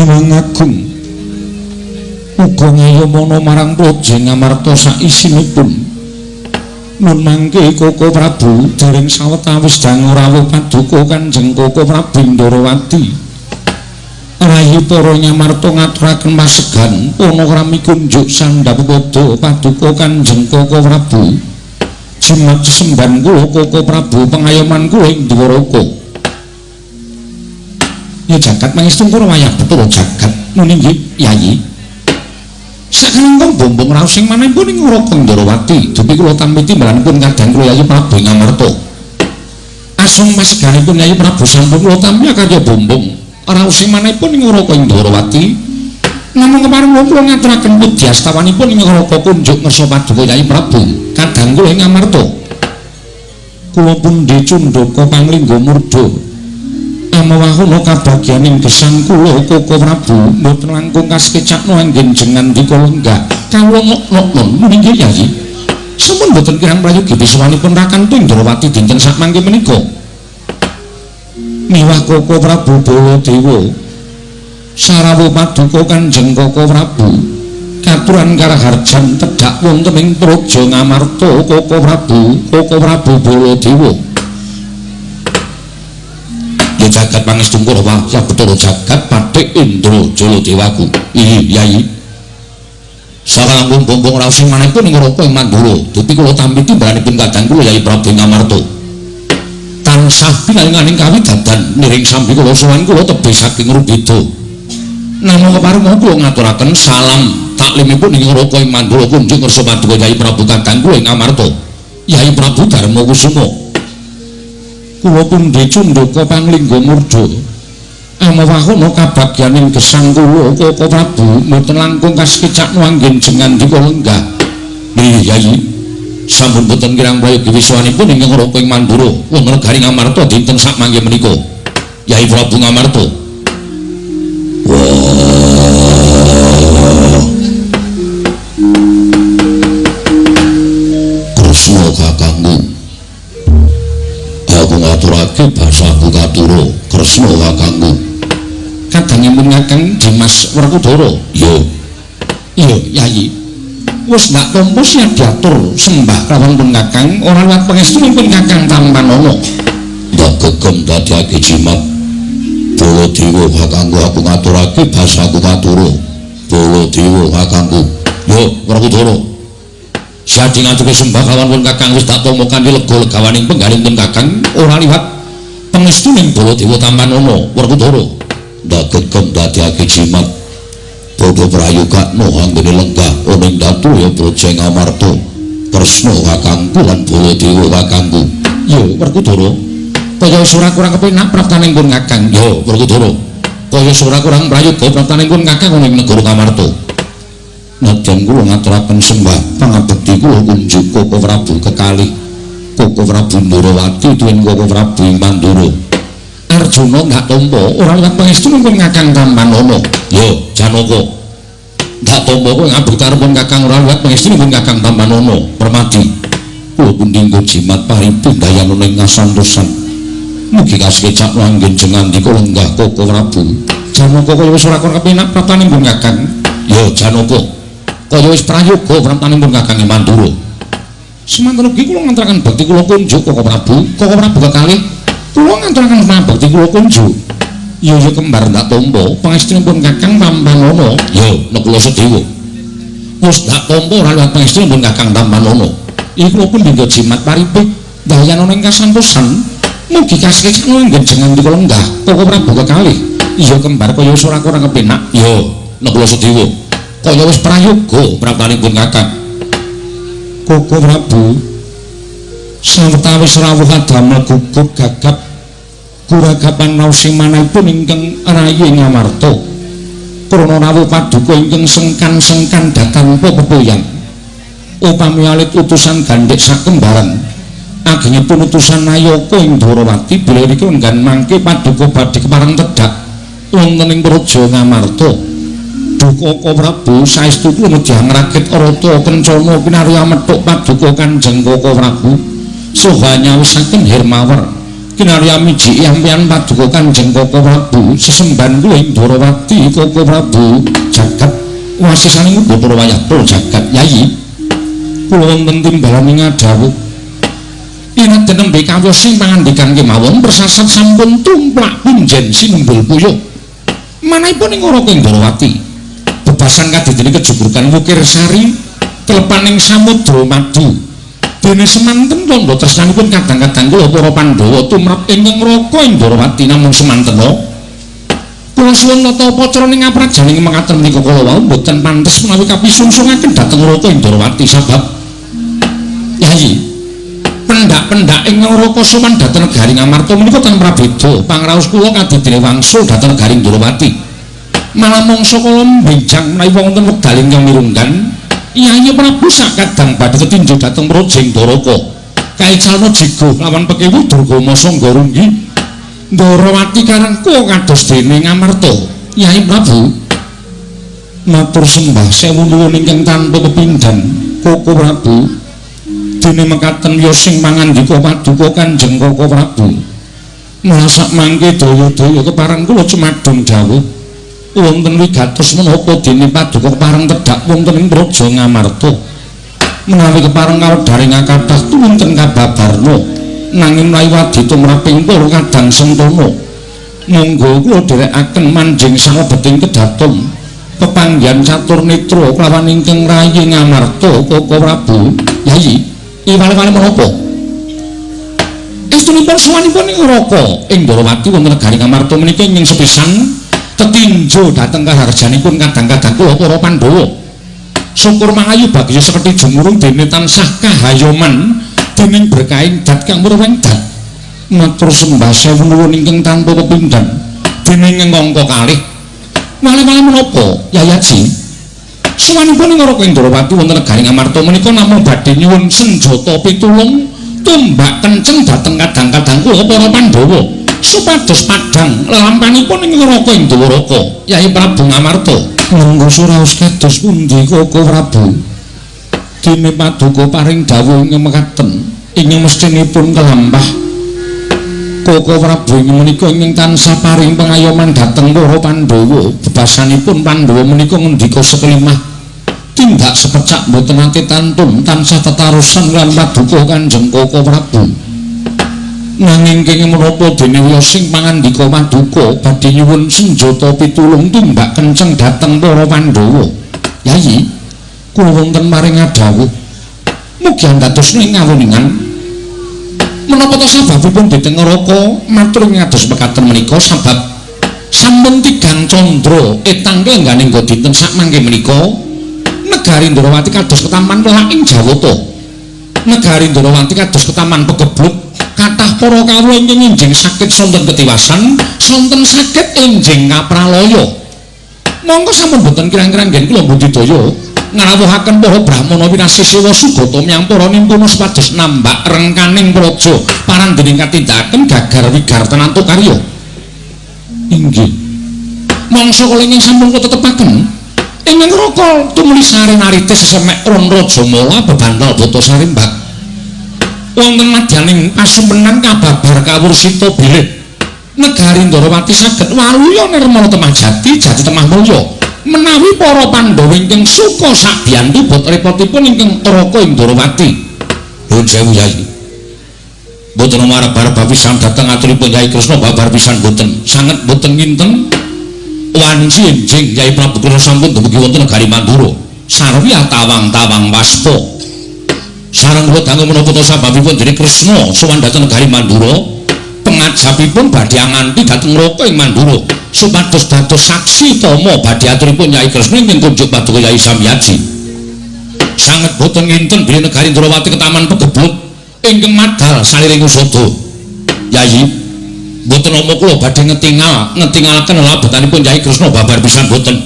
Agung uga ngayomana marang Praja Ngamarta saisinipun. Nun mangke Koko Prabu dereng sawetawis dangu rawuh paduka Kanjeng Koko Prabu Ndorowati. Rayi para Ngamarta ngaturaken pasegan panakrami kunjuk sandhapada paduka Kanjeng Koko Prabu. Jimat sesembahan kula Koko Prabu pengayoman kula ing Dwaraka. Ya jagat mangestu kula wayah Bathara jagat. Nun inggih Yayi. Sakalangkung bombong raos sing manahipun ing Raka Ndorowati, dupi kula tampi timbalanipun kadang kula Yayi Prabu Ngamarta. Asung paseganipun Yayi Prabu sampun kula tampi akarya bombong raos sing manahipun ing Raka Ndorowati. Namung kepareng kula ngaturaken pudyastawanipun ing Raka kunjuk ngersa paduka Yayi Prabu kadang kula ing Ngamarta. Kula pundi cundhaka panglingga murda. Amawahana kabagyaning gesang kula Koko Prabu mboten langkung kasekecakna anggen jengandika lenggah kawula ngok-ngok nun inggih Yayi. Sampun mboten kirang prayogi pisuwanipun Rakantu Ndrawati dinten sakmangke menika. Miwah Koko Prabu Baladewa sarawuh paduka Kanjeng Koko Prabu katuran karaharjan tedhak wonten ing Praja Ngamarta Koko Prabu, Koko Prabu Baladewa. Ya jagat pangestu kula wayah Bathara jagat pathik Indra Jaladewaku. Iya Yayi. Sakalangkung bombong raos sing manahipun ing Raka ing Mandura, dupi kula tampi timbalanipun kadang kula Yayi Prabu Ngamarta. Tansah pinaringaning kawidadan niring sambi kula sowan kula tebih saking rubeda. Namung kepareng kula ngaturaken salam taklimipun ing Raka ing Mandura kunjuk ngersa paduka Yayi Prabu kadang kula ing Ngamarta. Yayi Prabu Darma Kusuma. Kula pundi cundhaka panglingga murda. Amawahana kabagyaning gesang kula Koko Prabu mboten langkung kasekecakna anggen jengandika lenggah. Nggih Yayi. Sampun boten kirang prayogi wisuwanipun ingkang Raka ing Mandura wonten negari Ngamarta dinten sakmangke menika. Yayi Prabu Ngamarta. Wah. Kresna kakangku. Aku ngaturake basaku katura Kresna kakangku. Kadangipun Kakang Dimas Werkudara. Iya. Iya Yayi. Wis ndak tampa siap diatur sembah kawon pun Kakang ora liwat pangestunipun Kakang Tampanana. Ndak gegem dadiake jimat Baladewa kakangku aku ngaturake basaku katura Baladewa kakangku. Yo Werkudara. Siadi ngaturke sembah kawon pun Kakang wis tak tampa kanthi lega legawaning penggalipun Kakang ora liwat pangestuning Baladewa Tampanana Werkudara. Ndak gegem dadiake jimat padha prayogakna anggene lenggah ana ing datu ya Praja Ngamarta Kresna kakangku lan Baladewa kakangku. Ya Werkudara kaya wis ora kurang kepenak praptaning pun Kakang. Ya Werkudara kaya wis ora kurang prayoga praptaning pun Kakang ana ing negara Ngamarta. Nadyan kula ngaturaken sembah pangabekti kula kunjuk Koko Prabu kekalih Koko Prabu Ndorowati tuwin Koko Prabu ing Mandura. Arjuna ndak tampa ora liwat pangestunipun Kakang Tampanana. Ya Janaka ndak tampa kowe ngabekti Kakang ora liwat pangestunipun Kakang Tampanana. Permadi kula pundi nggo jimat paripi dayanana ing kasantosan. Mugi kasekecak anggen jengandika lenggah Koko Prabu. Janaka kaya wis ora kurang kepenak praptanipun Kakang. Ya Janaka kaya wis prayoga praptanipun Kakang ing Mandura. Semanten ugi kula ngantaraken bekti kula kunjuk Koko Prabu. Koko Prabu kekalih kula ngantaraken pangabekti kula kunjuk. Ya ya kembar ndak tampa pangestunipun Kakang Tampanana. Ya Nakula Sadewa. Wis ndak tampa ora liwat pangestunipun Kakang Tampanana. Iki kula pun dinggo jimat paripih dayanana ing kasantosan. Mugi kasekecakna anggen jengandika lenggah Koko Prabu kekalih. Iya kembar kaya wis ora kurang kepenak. Ya Nakula Sadewa. Kaya wis prayoga praptanipun Kakang. Koko Prabu sawetawis rawuh adamel gugup gagap guragapan raos sing manahipun ingkang rayi Ngamarta. Krana rawuh paduka ingkang sengkan-sengkan datanpa pepoyan. Upami alit utusan gandhek sakembaran agengipun utusan Nayaka ing Dwarawati bilih niku enggan mangke paduka badhe kepareng tedhak wonten ing Praja Ngamarta. Koko Prabu saestu kula medhiyang rakit rata kencana kinarya methuk paduka Kanjeng Koko Prabu saha nyawisaken Hermawar Kinarya miji yampian paduka Kanjeng Koko Prabu sesembahan kula ing Ndorowati Koko Prabu jagat wasisaning Bathara wayah jagat Yayi kula wonten timbalan ing ngadhawuh Inaden nembe kawula sing pangandikan kemawon persasat sampun tumplak punjen sinembul puyuh manahipun ing Raka Ndorowati bebasan kadidene kejugurkan wukir sari telepaning samudra madu. Dene semanten tandha tresnanipun kadang-kadang kula para Pandhawa tumrap ingkang Raka Ndorowati namung semantena kula suwun nata upacara ing ngaprajaning mekaten menika kala wau boten pantes menawi kapisungsungaken dhateng Raka Ndorowati sabab Yayi pendak-pendak ing Raka sowan dhateng negari Ngamarta menika ten prabeda pangraos kula kadidene wangsul dhateng negari Ndorowati malah mangsa kala mbenjang menawi wonten wekdal ingkang mirunggan Yayi Prabu sakadang badhe tetinju dhateng Praja Ndaraka kaicalna jigo lawan pekewu Durgama Sangga Runggi Ndorowati karangku kados dene Ngamarta. Yayi Prabu matur sembah sewu nuwun ingkang tanpa pepindhan Koko Prabu dene mekaten ya sing pangandika paduka Kanjeng Koko Prabu malah sak mangke daya-daya kepareng kula cumadung dawuh wonten wigatos menapa dene paduka kepareng tedhak wonten ing Praja Ngamarta menawi kepareng kawedharing kathah tuwinten kababarna nanging menawi wadi tumraping para kadang sentana monggo kula dherekaken manjing salebeting kedaton pepanggihan catur netra kelawan ingkang rayi Ngamarta Koko Prabu. Yayi iwale-wale menapa estunipun sowanipun ing Raka ing Ndorowati wonten negari Ngamarta menika ingkang sepisan tetinju dhateng kaharjanipun kadang-kadang kula para Pandhawa syukur mangayu bagya seperti jumurung dene tansah kahayoman dening berkahing dat kang murweng dat matur sembah sewu nuwun ingkang tanpa pepindhan dening ngangka kalih wale-wale menapa Yayaji suwanipun ing Raka Ndorowati wonten negari Ngamarta menika namung badhe nyuwun senjata pitulung tumbak kenceng dhateng kadang-kadang kula para Pandhawa supados padhang lelampanipun ing Raka Ndorowati Yayi Prabu Ngamarta. Monggo suraos kados pundi Koko Prabu dene paduka paring dawuh ing mekaten ingkang mestinipun kelampah Koko Prabu ing menika ingkang tansah paring pengayoman dhateng para Pandhawa bebasanipun Pandhawa menika ngendika sekelimah tindak sepecak mboten nate tantun tansah tetarusan lan paduka Kanjeng Koko Prabu nanging kenging menapa dene wiya sing pangandika paduka badhe nyuwun senjata pitulung tumbak kenceng dhateng para Pandhawa. Yayi kula wonten maring ngadhawuh mugi andhatosna ing ngawuningan menapa ta sababipun dhateng Raka matur ngados mekaten menika sabab sampun tigang candra etang klengganing dinten sakmangke menika negari Ndorowati kados ketaman pelak ing Jawata negari Ndorowati kados ketaman pegebluk kathah para kawula ingkang enjing sakit sonten ketiwasan sonten sakit enjing kapralaya monggo sampun boten kirang-kirang ngen kula budidaya ngrawuhaken para brahmana winasisiwa sugata miyang para nimpuna supados nambak rengkaning praja parandening katindakaken gagar wigartenanto karya. Inggih mangsa kala ingkang sampun kula tetepaken ingkang Raka tumuli sare narite sesemek ron Rajamala bebantal bata sarimbak wonten madyaning pasumpenan kababar kawursita bilih negari Ndorowati saged waluya nirmala temah jati jati temah mulya menawi para Pandhawa ingkang suka sabiyantu bot repotipun ingkang Raka ing Ndorowati. Nuwun sewu Yai mboten marep-arep pisan dhateng aturipun Yai Kresna babar pisan boten sanget boten nginten wanci enjing Yai Prabu Kresna sampun dumugi wonten negari Mandura sarwi tawang-tawang waspa sareng kula dangu menapa ta sababipun dene Kresna sowan dhateng negari Mandura pengajapipun badhe nganti dhateng Raka ing Mandura supados dados saksi tama badhe aturipun Yai Kresna ingkang kunjuk paduka Yai Samyaji sanget boten nginten bilih negari Ndorowati ketaman pegebluk ingkang madal saliring usada. Yai mboten nampa kula badhe ngetingalaken labetanipun Yai Kresna babar pisan boten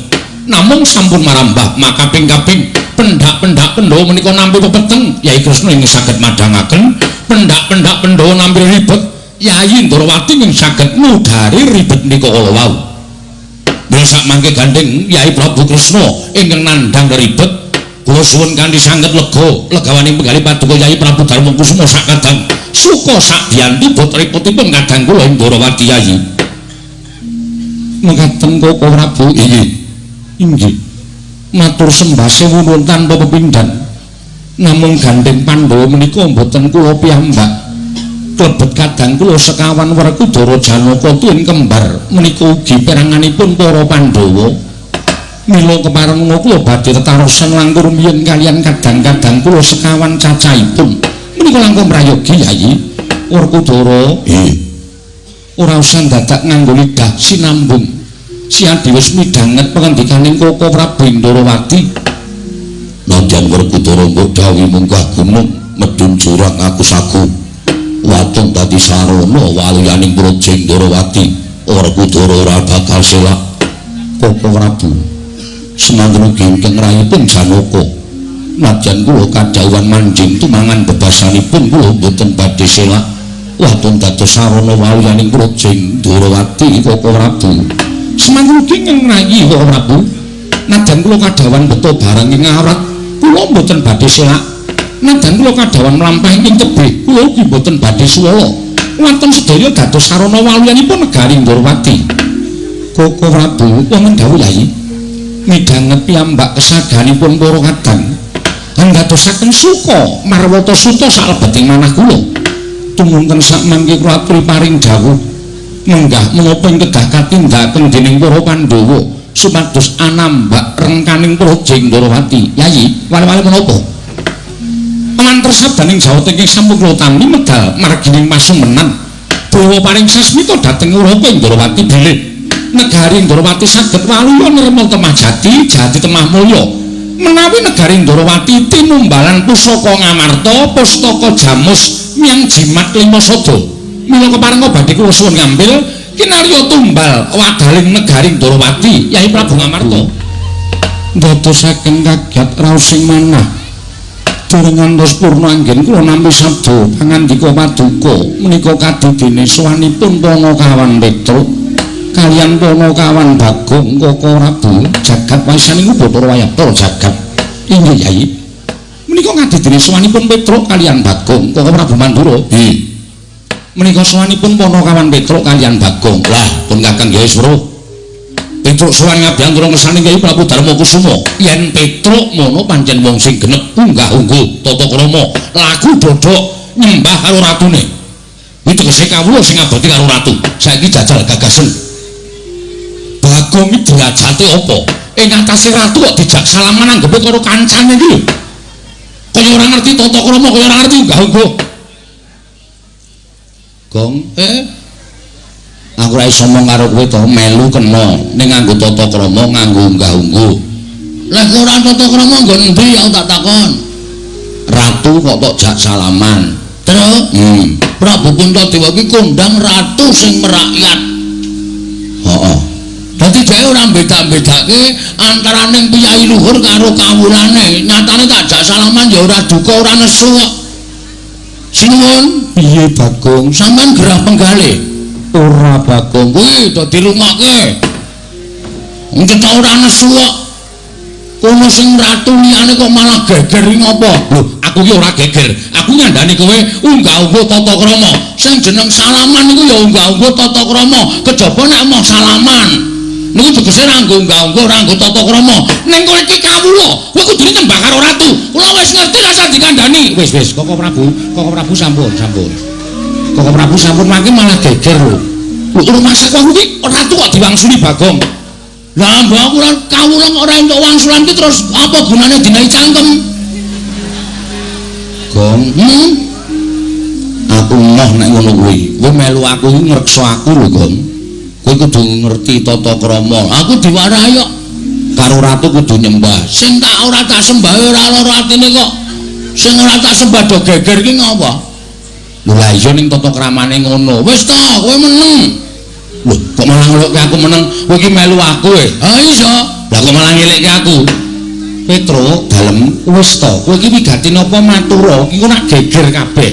namung sampun marambah makaping-kaping pendak-pendak Pandhawa menika nampi pepeteng Yai Kresna ingkang saged madhangaken pendak-pendak Pandhawa nampi ribet Yayi Ndorowati ingkang saged ngudari ribet nika kala wau. Mila sakmangke gandeng Yai Prabu Kresna ingkang nandhang ribet kula suwun kanthi sanget lega legawaning penggalih paduka Yai Prabu Darma Kusuma sakadang Suka sabiyantu bot repotipun kadang kula Ndrawati Yayi. Mekaten Koko Prabu. Inggih. Inggih. Matur sembah sewuwun tanpa pepindhan. Namung gandeng Pandhawa menika mboten kula piyambak. Klebet kadang kula sekawan Werkudara Janaka tuwin kembar menika ugi peranganipun para Pandhawa. Mila kepareng kula badhe tetarosan langkung rumiyin kaliyan kadang-kadang kula sekawan cacahipun. Menika langkung prayogi Yayi. Werkudara, nggih. Ora usah dadak nganggo lidah sinambung. Siadi wis midhanget pangandikaning Koko Prabu Ndrawati. Nadyan Werkudara mbok dawuhi munggah gunung medhun jurang aku sagu. Watung dadi sarana waluyaning Praja Ndrawati. Werkudara ora bakal selak. Koko Prabu semanten ugi ingkang rayipun Janaka. Nadyan kula kadhawuhan manjing tumangan bebasanipun kula mboten badhe selak. Watung dados sarana waluyaning Praja Ndrawati. Koko Prabu semanten ugi ingkang rayi Koko Prabu. Nadyan kula kadhawuhan beto barang ing awrat kula mboten badhe selak. Nadyan kula kadhawuhan mlampah ing tebih kula ugi mboten badhe suwala. Waton sedaya dados sarana waluyanipun negari Ndrawati. Koko Prabu wonten dawuh Yayi. Midhanget piyambak kesaganipun para kadang anggadosaken suka marwata suta salebeting manah kula. Tumunten sakmangke kula aturi paring dawuh menggah menapa ing kedah katindakaken dening para Pandhawa supados anambak rengkaning Praja Ndrawati. Yayi, wale-wale menapa? Manter sabdaning Jawata ingkang sampun kula tampi medal margining pasumenan dewa paring sasmita dhateng Urapa Ndrawati bilih negari Ndrawati saged waluya nirmala temah jati, jati temah mulya. Menawi negari Ndrawati tinumbalan pusaka Ngamarta, pustaka Jamus miang jimat lima sada. Mila keparenga badhe kula suwun ngambil kinarya tumbal wadaling negari Ndrawati Yai Prabu Ngamarta. Ndadosaken kaget raosing manah. Dereng ngantos purna anggen kula nampi sabda pangandika paduka menika kadidene sowanipun Panakawan Petruk kaliyan Panakawan Bagong Koko Prabu jagat waisaning Bathara Wayabdara jagat. Inggih Yai. Menika kadidene sowanipun Petruk kaliyan Bagong Koko Prabu Mandura. Nggih. Menika sowanipun Panakawan Petruk kaliyan Bagong. Lah pun Kakang Kyai Weruh. Petruk sowan ngabiyantara ngersane Kyai Prabu Darma Kusuma. Yen Petruk mono pancen wong sing genep unggah-ungguh tata krama, laku dodok nyembah karo ratune. Kuwi tegese kawula sing ngabekti karo ratu. Saiki jajal gagasen. Bagong iki derajate apa? Ing atase ratu kok dijak salaman anggepe karo kancane iki lho. Kaya ora ngerti tata krama, kaya ora ngerti unggah-ungguh. Gong, aku ora iso omong karo kowe to, melu kena ning nganggo tata krama, nganggo unggah-ungguh. Lah kok ora tata krama nggon endi aku tak takon. Ratu kok tok jak salaman. Terus, Prabu Puntadewa iki kondang ratu sing merakyat. Heeh. Dadi dhek ora beda-bedake antaraning piyai luhur karo kawulane. Nyatane tak jak salaman ya ora duka, ora nesu kok. Sinuwun, piye Bagong? Sampeyan gerah penggalih? Ora Bagong, kuwi do dirungokke. Wong cetha ora nesu kok. Kono sing ratu liyane kok malah geger iki ngopo? Lho, aku ki ora geger. Aku ngandani kowe unggah-ungguh tata krama. Sing jeneng salaman niku ya unggah-ungguh tata krama. Kejaba nek moh salaman niku tegese ora nggo unggah-ungguh, ora nggo tata krama. Ning kowe iki kawula, kowe kudune nyembah karo ratu. Kula wis ngerti rasa dikandani. Wis wis, Koko Prabu, Koko Prabu sampun, sampun. Koko Prabu sampun mangke malah geger lho. Lho rumangsaku aku iki ratu kok diwangsuli Bagong. Lah mbok aku ora kawula kok ora entuk wangsulan ki terus apa gunane dinahi cangkem? Gong, Aku emoh nek ngono kuwi. Kowe melu aku iki ngreksa aku lho, Gong. Kowe kudu ngerti tata krama. Aku diwarahi kok karo ratu kudu nyembah. Sing tak ora tak sembah ora lara atine kok. Sing ora tak sembah do geger ki ngopo? Lho lah iya ning tata kramane ngono. Wis to, kowe meneng. Lho, kok malah ngelukke aku meneng? Kowe iki melu aku e. Ha iso. Lah kok malah ngelekke aku? Petruk dalem wis to, kowe iki wigati napa matura? Iki kok nak geger kabeh.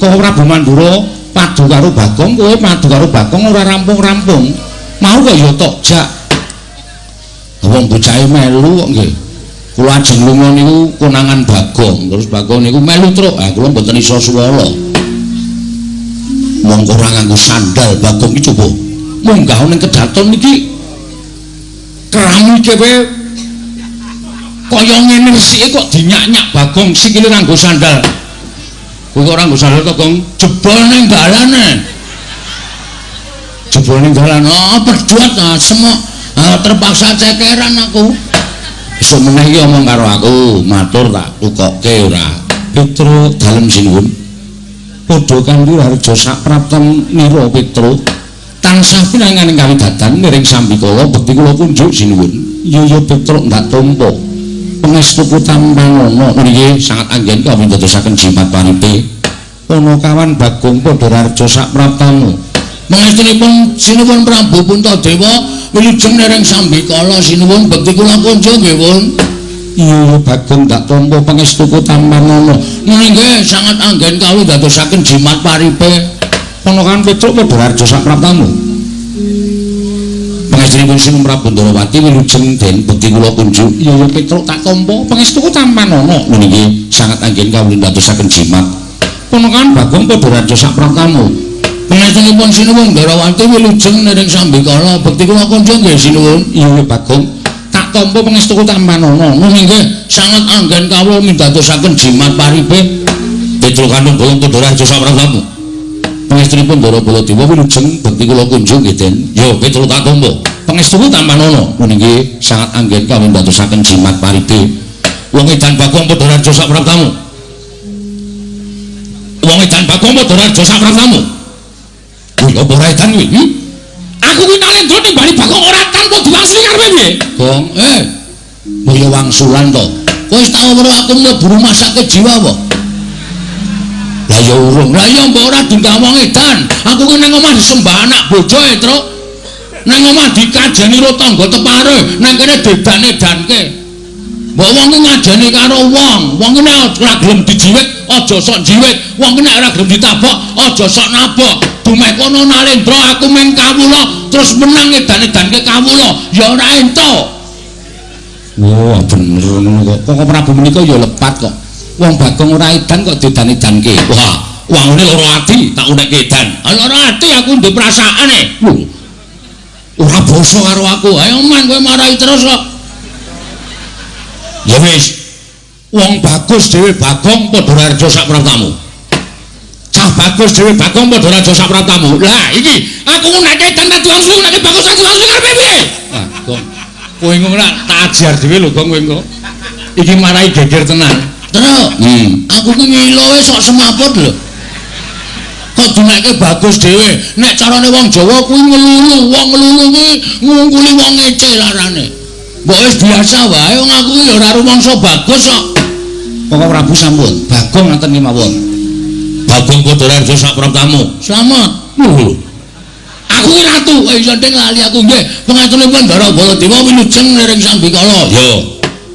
Kok Prabu Mandura padu karo Bagong, kowe padu karo Bagong ora rampung-rampung. Mau kok ya tok jak. Wong bocahe melu kok nggih. Kula ajeng lunga niku konangan Bagong, terus Bagong niku melu truk. Ah kula mboten iso suwala. Mongko ora nganggo sandal Bagong iki coba. Munggah ning kedaton iki keramike wae kaya ngene resike kok dinyak-nyak Bagong sikile nganggo sandal. Kowe kok ora nganggo sandal to, Gong? Jebol ning dalane. Jebol ning dalan. Oh, pedhot semok. Terpaksa cekeran aku. Besok meneh iki omong karo aku, matur tak tukokke ora. Petruk dalem sinuwun. Padha kanthi harja saprapten nira Petruk. Tansah pinanganing kawidadan niring sambikala bekti kula kunjuk sinuwun. Iya ya Petruk ndak tampa. Pangestuku tampanana niki sangat anggen kawindadosaken jimat paripe. Panakawan Bagong padha raja sapraptamu. Pangestunipun sinuwun Prabu Puntadewa wilujeng niring sambikala sinuwun bekti kula kunjuk nggih pun. Iya Bagong ndak tampa pangestuku tampanana. Nggih sangat anggen kawindadosaken jimat paripe. Panakawan Petruk padha raja sapraptamu. Pangestunipun Sinuwun Prabu Ndorowati wilujeng den bekti kula kunjuk. Iya ya Petruk tak tampa pangestuku tampanana. Niki sangat anggen kawindadosaken jimat. Panakawan Bagong padha raja sapraptamu. Pangestunipun Sinuwun Ndorowati wilujeng niring sambikala bekti kula kunjuk nggih sinuwun. Iya ya Bagong tak tampa pangestuku tampanana. Nggih sangat anggen kawula mindadosaken jimat paripe. Petruk kandung bolong padha raja sapraptamu. Pangestunipun Ndara Baladewa wilujeng bekti kula kunjung nggih Den. Ya Petruk tak tampa pangestuku tampanana. Niki sangat anggen kawindadosaken jimat paripe. Wong edan Bagong padha raja sapraptamu. Wong edan Bagong padha raja sapraptamu. Kuwi apa ora edan kuwi? Aku kuwi Nalendra nimbali Bagong ora tanpa diwangsuli karepe piye? Gong, mbok ya wangsulan to. Kowe wis tau weruh aku mlebu rumah sakit jiwa apa? Lah ya urung. Lah ya mbok ora diundang wong edan. Aku ki nang omah disembah anak bojo e, Truk. Nang omah dikajeni ro tangga tepare, nang kene dedan-edanke. Mbok wong ki ngajeni karo wong. Wong ki nek ora gelem dijiwit, aja sok jiwit. Wong ki nek ora gelem ditabok, aja sok nabok. Dumeh kono Nalendra aku mung kawula terus menang edan-edanke kawula, ya ora entuk. Wah, bener ngono kok. Kok Prabu menika ya lepat kok. Wong Bagong ora edan kok diedan-edanke. Wah, wangune lara ati tak unekke edan. Ah lara ati aku ndek perasaane. Lho. Ora basa karo aku. Ayo man kowe marahi terus kok. Ya wis. Wong bagus dhewe Bagong padha raja sapraptamu. Cah bagus dhewe Bagong padha raja sapraptamu. Lah iki aku ngunekke edan tak diwangsuli ngunekke bagus tak diwangsuli karepe piye? Wah, Gong. Kowe ngono tak ajar dhewe lho Gong kowe engko. Iki marahi geger tenan. Truk, aku ki ngilo wis sok semaput lho. Kok dinekke bagus dhewe. Nek carane wong Jawa kuwi ngelulu, wong ngelulu kuwi ngungkuli wong ngece larane. Mbok wis biasa wae wong aku ki ya ora rumangsa bagus kok. Kok Prabu sampun, Bagong ngaten ki mawon. Bagong padha raja sapraptamu. Slamet. Lho. Aku ki ratu, iso nding lali aku nggih. Pangestunipun Ndara Baladewa wilujeng niring sambikala. Ya.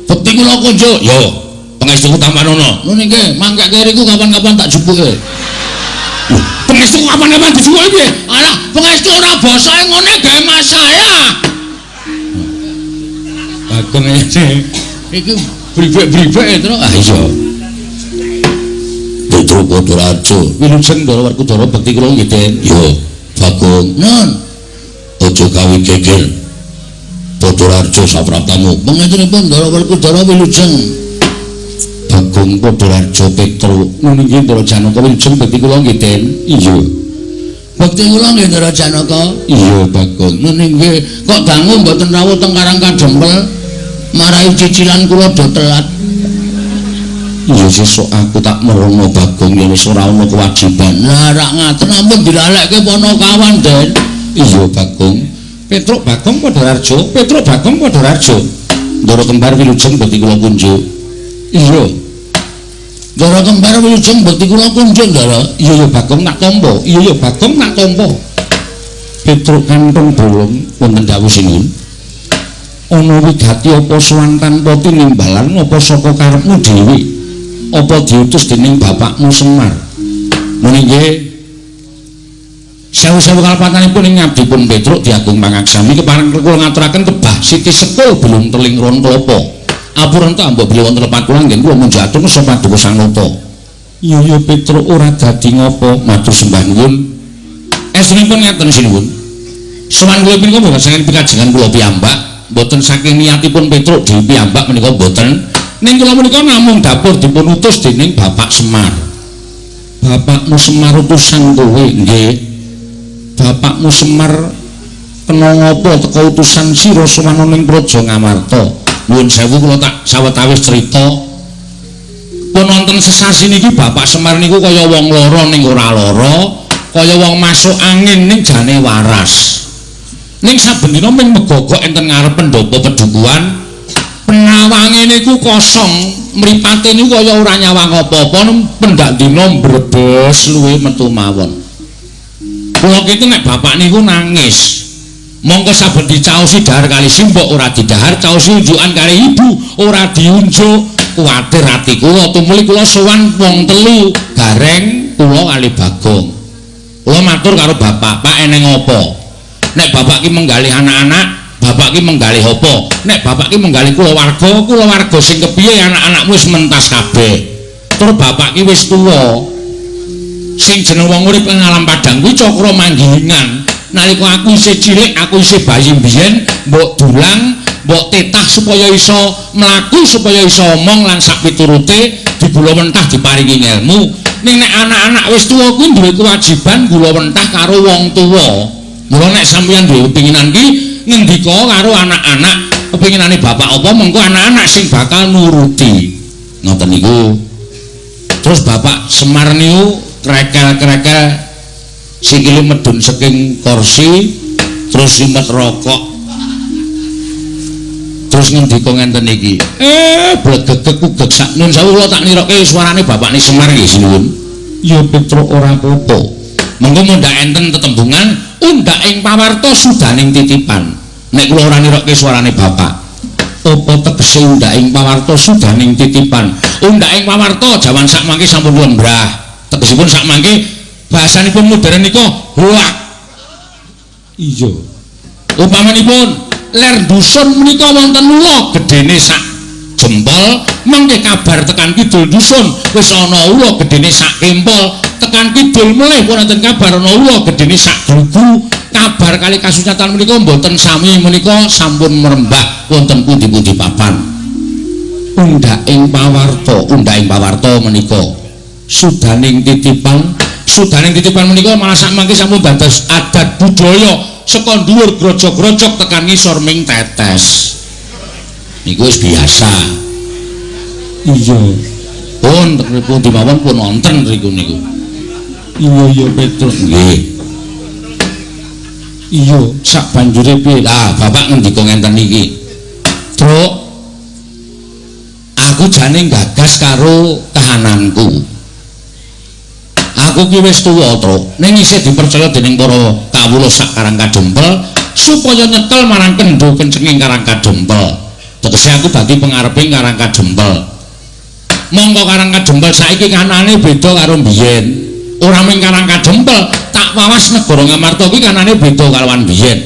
Bekti kula kunjuk. Ya. Pangestuku tampanana. Ngono nggih, mangkake riku kapan-kapan tak jupuke. Pangestuku kapan-kapan dijupuke piye? Alah, pangestu ora basae ngene gawe masalah. Bagong iki bribek-bribek terus. Ah iya. Putra Padaraja, wilujeng Ndara Werkudara bekti kula nggih Den. Ya, Bagong. Nun. Aja gawe geger. Padaraja sapraptamu. Pangestunipun Ndara Werkudara wilujeng. Bagong Padaraja Petruk. Ngono nggih Ndara Janaka wilujeng bekti kula nggih Den. Iya. Bekti kula nggih Ndara Janaka. Iya Bagong. Ngono nggih. Kok dangu mboten rawuh teng Karang Kadempel? Marai cicilan kula do telat. Iya sesuk aku tak merono Bagong yen wis ora ana kewajiban. Lah rak ngaten ampun dilalekke Panakawan Den. Iya Bagong. Petruk Bagong Padaraja, Petruk Bagong Padaraja. Ndara kembar wilujeng bekti kula kunjuk. Iya. Ndara kembar wilujeng bekti kula kunjuk Ndara. Iya ya Bagong tak tampa. Iya ya Bagong tak tampa. Petruk kanthong bolong wonten dawuh sinuwun. Ana wigati apa sowan tanpa tinimbalan apa saka karepmu dhewe? Apa diutus dening bapakmu Semar? Muni nggih. Sewu-sewu kalepatanipun ing ngabdipun Petruk diagung pangaksami kepareng kula ngaturaken kebah siti sekul belum teling ron klapa. Apurenta mbok bilih wonten lepat kula nggih kula munjatur sapa paduka Sang Nata. Iya ya Petruk ora dadi ngapa matur sembah nuwun. Estunipun ngaten sinuwun. Sowan kula punika mboten saking pikajengan kula piyambak, mboten saking niatipun Petruk dhewe piyambak menika mboten. Ning kula menika namung dapur dipun utus dening Bapak Semar. Bapakmu Semar utusan kowe? Nggih. Bapakmu Semar kena ngapa teka utusan sira sowan ning Praja Ngamarta? Nuwun sewu kula tak sawetawis crita. Pun wonten sesasi niki Bapak Semar niku kaya wong lara ning ora lara, kaya wong masuk angin ning jane waras. Ning saben dina ming megogok enten ngarep pendopo pedukuhan, penawange niku kosong, mripate niku kaya ora nyawang apa-apa, pendak dina mbrebes luwe metu mawon. Kula kinten nek bapak niku nangis. Mongko saben dicaosi dahar kali simbok ora didahar, caosi unjukan kali ibu ora diunjuk. Kuwatir ati kula, tumuli kula sowan wong telu, Gareng, kula kali Bagong. Kula matur karo bapak, "Pak eneng apa? Nek bapak ki menggalih anak-anak, bapak ki menggalih apa? Nek bapak ki menggalih kulawarga, kulawarga sing kepiye anak-anakmu wis mentas kabeh. Tur bapak ki wis tuwa. Sing jeneng wong urip ing alam padang kuwi cakra manggilingan. Nalika aku isih cilik, aku isih bayi mbiyen, mbok dulang, mbok tetah supaya iso mlaku, supaya iso omong lan sak piturute digula mentah diparingi ngelmu. Ning nek anak-anak wis tuwa kuwi duwe kewajiban gula mentah karo wong tuwa. Mula nek sampeyan duwe kepinginan ki ngendika karo anak-anak, kepinginane bapak apa mengko anak-anak sing bakal nuruti." Ngoten niku. Terus Bapak Semar niku krekel-krekel sikile medhun saking kursi terus simet rokok. Terus ngendika ngenten iki. Blegegeg kugeg sak nun sewu kula tak niroke suarane bapakne Semar nggih sinuwun. Ya Petruk ora apa-apa. Mengko mundhak enten tetembungan undhak ing pawarta sudaning titipan. Nek kula ora niroke suarane bapak. Apa tegese undhak ing pawarta sudaning titipan? Undhak ing pawarta jaman sak mangke sampun lembrah. Tegesipun sak mangke bahasanipun modern nika hoak. Iya. Upamanipun ler dusun menika wonten ula gedene sak jempol, mangke kabar tekan kidul dusun wis ana ula gedene sak kempol, tekan kidul melih pun wonten kabar ana ula gedene sak glugu. Kabar kali kasunyatan menika mboten sami menika sampun merembah wonten pundi-pundi papan. Undhak ing pawarta, undhak ing pawarta menika sudaning titipan, sudaning titipan menika malah sak mangke sampun dados adat budaya saka dhuwur grojog-grojog tekan ngisor ming tetes. Niku wis biasa. Iya. Pun pundi mawon pun wonten riku niku. Iya iya Petruk. Nggih. Iya, sak banjure piye? Lah, bapak ngendika ngenten iki. Truk, aku jane gagas karo kahananku. Aku ki wis tuwa, Truk. Ning isih dipercaya dening para kawula sak Karang Kadempel supaya nyetel marang kendho kencenging Karang Kadempel. Tegese aku dadi pengareping Karang Kadempel. Mongko Karang Kadempel saiki kanane beda karo mbiyen. Ora mung Karang Kadempel, tak wawas negara Ngamarta kuwi kanane beda kalawan mbiyen.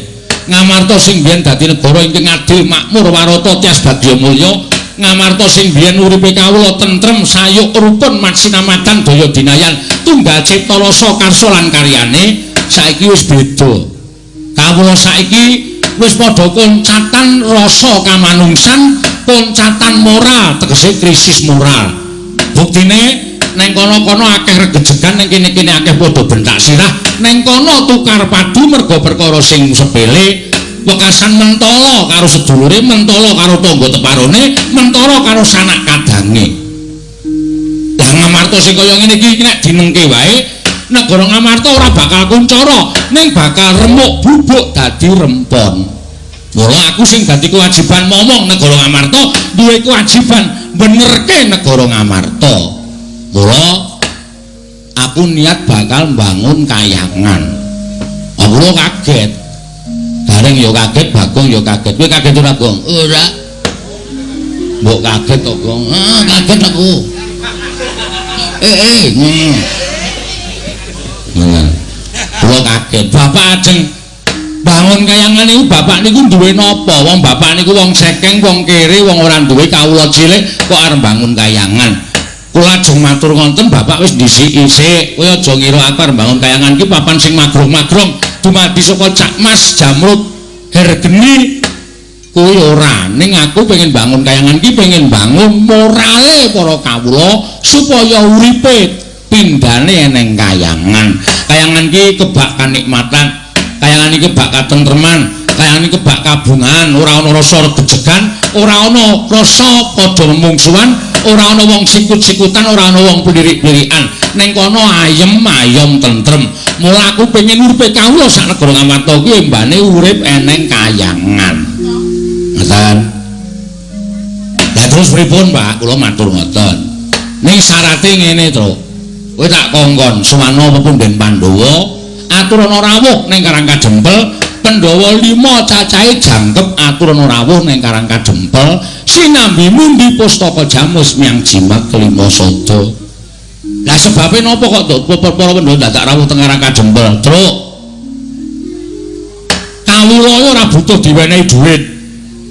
Ngamarta sing mbiyen dadi negara ingkang adil, makmur, warata, tias bagya mulya. Ngamarta sing mbiyen uripe kawula tentrem, sayuk, rukun, maksinamadan, daya dinayan, tunggal cipta rasa karsa lan karyane saiki wis beda. Kawula saiki wis padha koncatan rasa kamanungsan, koncatan moral, tegese krisis moral. Buktine neng kono-kono akeh regejegan, neng kene-kene akeh padha bentak sirah, neng kono tukar padu merga perkara sing sepele, wekasan mentala karo sedulure, mentala karo tangga teparone, mentala karo sanak kadange. Lah Ngamarta sing kaya ngene iki nek dinengke wae, negara Ngamarta ora bakal kuncara, ning bakal remuk bubuk dadi rempon. Mula aku sing dadi kewajiban momong negara Ngamarta duwe kewajiban benerke negara Ngamarta. Mula aku niat bakal mbangun kayangan. Aku kaget. Gareng ya kaget, Bagong ya kaget. Kowe kaget ora, Gong? Ora. Mbok kaget to, Gong? Ah, kaget aku. Ngono. Ngono. Kula kaget. Bapak ajeng bangun kayangan niku bapak niku duwe napa? Wong bapak niku wong sekeng, wong kere, wong ora duwe kawula cilik kok arep bangun kayangan. Kula ajeng matur ngonten bapak wis ndhisiki sik. Kowe aja ngira aku arep mbangun kayangan ki papan sing magrong-magrong dumadi saka Cak Mas Jamrut Hergeni kuwi ora. Ning aku pengen bangun kayangan ki pengen bangun morale para kawula supaya uripe pindhane eneng kayangan. Kayangan ki kebak kanikmatan, kayangan iki kebak katentreman, kayangan iki kebak kabungan, ora ana rasa regejegan, ora ana rasa padha mungsuhan, ora ana wong sikut-sikutan, ora ana wong plirik-plirikan. Ning kono ayem ayom tentrem. Mula aku pengen uripe kawula sak negara Ngamarta kuwi embane urip eneng kayangan. Ngoten. Lah terus pripun, Pak? Kula matur ngoten. Ning syarate ngene, Truk. Kowe tak kongkon suwana pepundhen Pandhawa aturana rawuh ning Karang Kadempel. Pandhawa 5 cacahe jangkep aturana rawuh ning Karang Kadempel sinambi mundi pustaka jamus miang jimat kelima sada. Lah sebabe napa kok para Pandhawa dadak rawuh teng Karang Kadempel, Truk? Kawula ora butuh diwenehi dhuwit.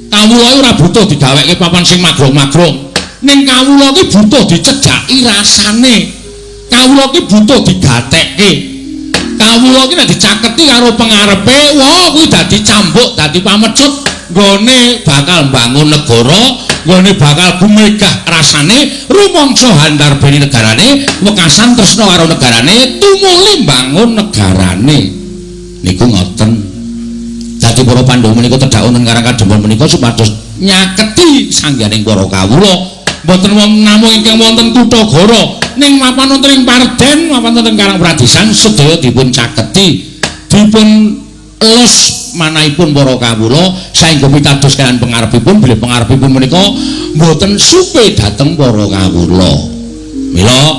Kawula ora butuh digawekke papan sing magrong-magrong. Ning kawula ki butuh dicedhaki rasane. Kawula ki butuh digatekke. Kawula ki nek dicaketi karo pengarepe, wah kuwi dadi cambuk, dadi pamecut, nggone bakal mbangun negara, nggone bakal gumegah rasane, rumangsa handarbeni negarane, wekasan tresna karo negarane, tumuli mbangun negarane. Niku ngoten. Dadi para Pandhawa menika tedhak wonten Karang Kadempel menika supados nyaketi sangganing para kawula. Mboten wonten namung ingkang wonten Kutagara, ning mapan wonten ing Parden, mapan wonten Karang Pradisan sedaya dipun caketi, dipun elus manahipun para kawula saengga pitados kaliyan pengarepipun, bilih pengarepipun menika mboten supe dhateng para kawula. Mila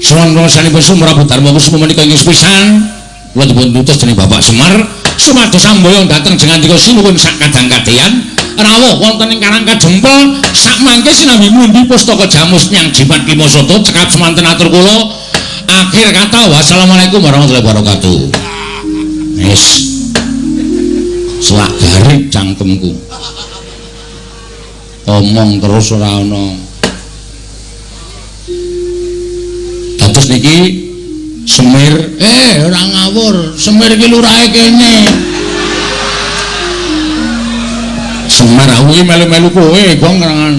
suwun rasanipun Prabu Darma Kusuma menika ing sepisan kula dipun utus dening Bapak Semar supados samboyong dhateng jengandika sinuwun sak kadang-kadheyan rawuh wonten ing Karang Kadempel sakmangke sinambi mundi pustaka jamus nyang jimat Kimasada. Cekap semanten atur kula, akhir kata wassalamualaikum warahmatullahi wabarakatuh. Wis selak garing cangkemku omong terus ora ana. Dados niki Semir, ora ngawur, Semir iki lurahe kene. Semar aku iki melu-melu kowe, Gong kerangan.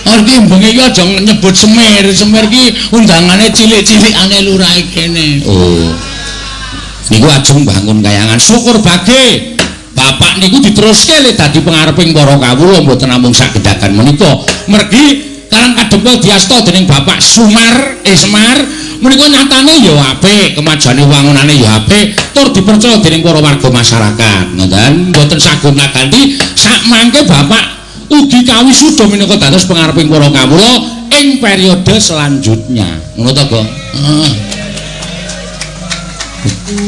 Iki bengi iki aja nyebut Semir, Semir iki undangane cilik-cilikane lurahe kene. Oh. Niku ajeng bangun kayangan, syukur bage. Bapak niku diteruske le dadi pengareping para kawula mboten namung sak gedhagan menika. Mergi Karang Kadempel diasta dening Bapak Sumar, Semar menika nyatane ya apik, kemajuane wangunane ya apik, tur dipercaya dening para warga masyarakat. Ngoten, mboten sagun ganti sakmangke Bapak ugi kawisuda minangka dados pengareping para kawula ing periode selanjutnya. Ngono to, Gong? Heeh.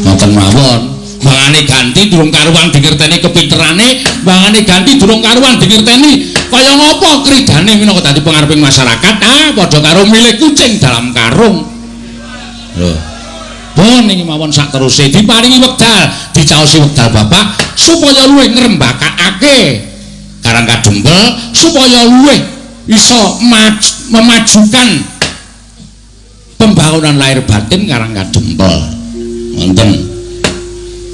Ngoten mawon. Bangane ganti durung karuan dingerteni kepinterane, bangane ganti durung karuan dingerteni kaya ngapa kridane minangka dadi pengareping masyarakat. Ah, padha karo milih kucing dalam karung. Lho. Pun niki mawon sak teruse diparingi wekdal, dicaosi wekdal Bapak supaya luwih ngrembakakake Karang Kadempel, supaya luwih iso memajukan pembangunan lahir batin Karang Kadempel. Wonten.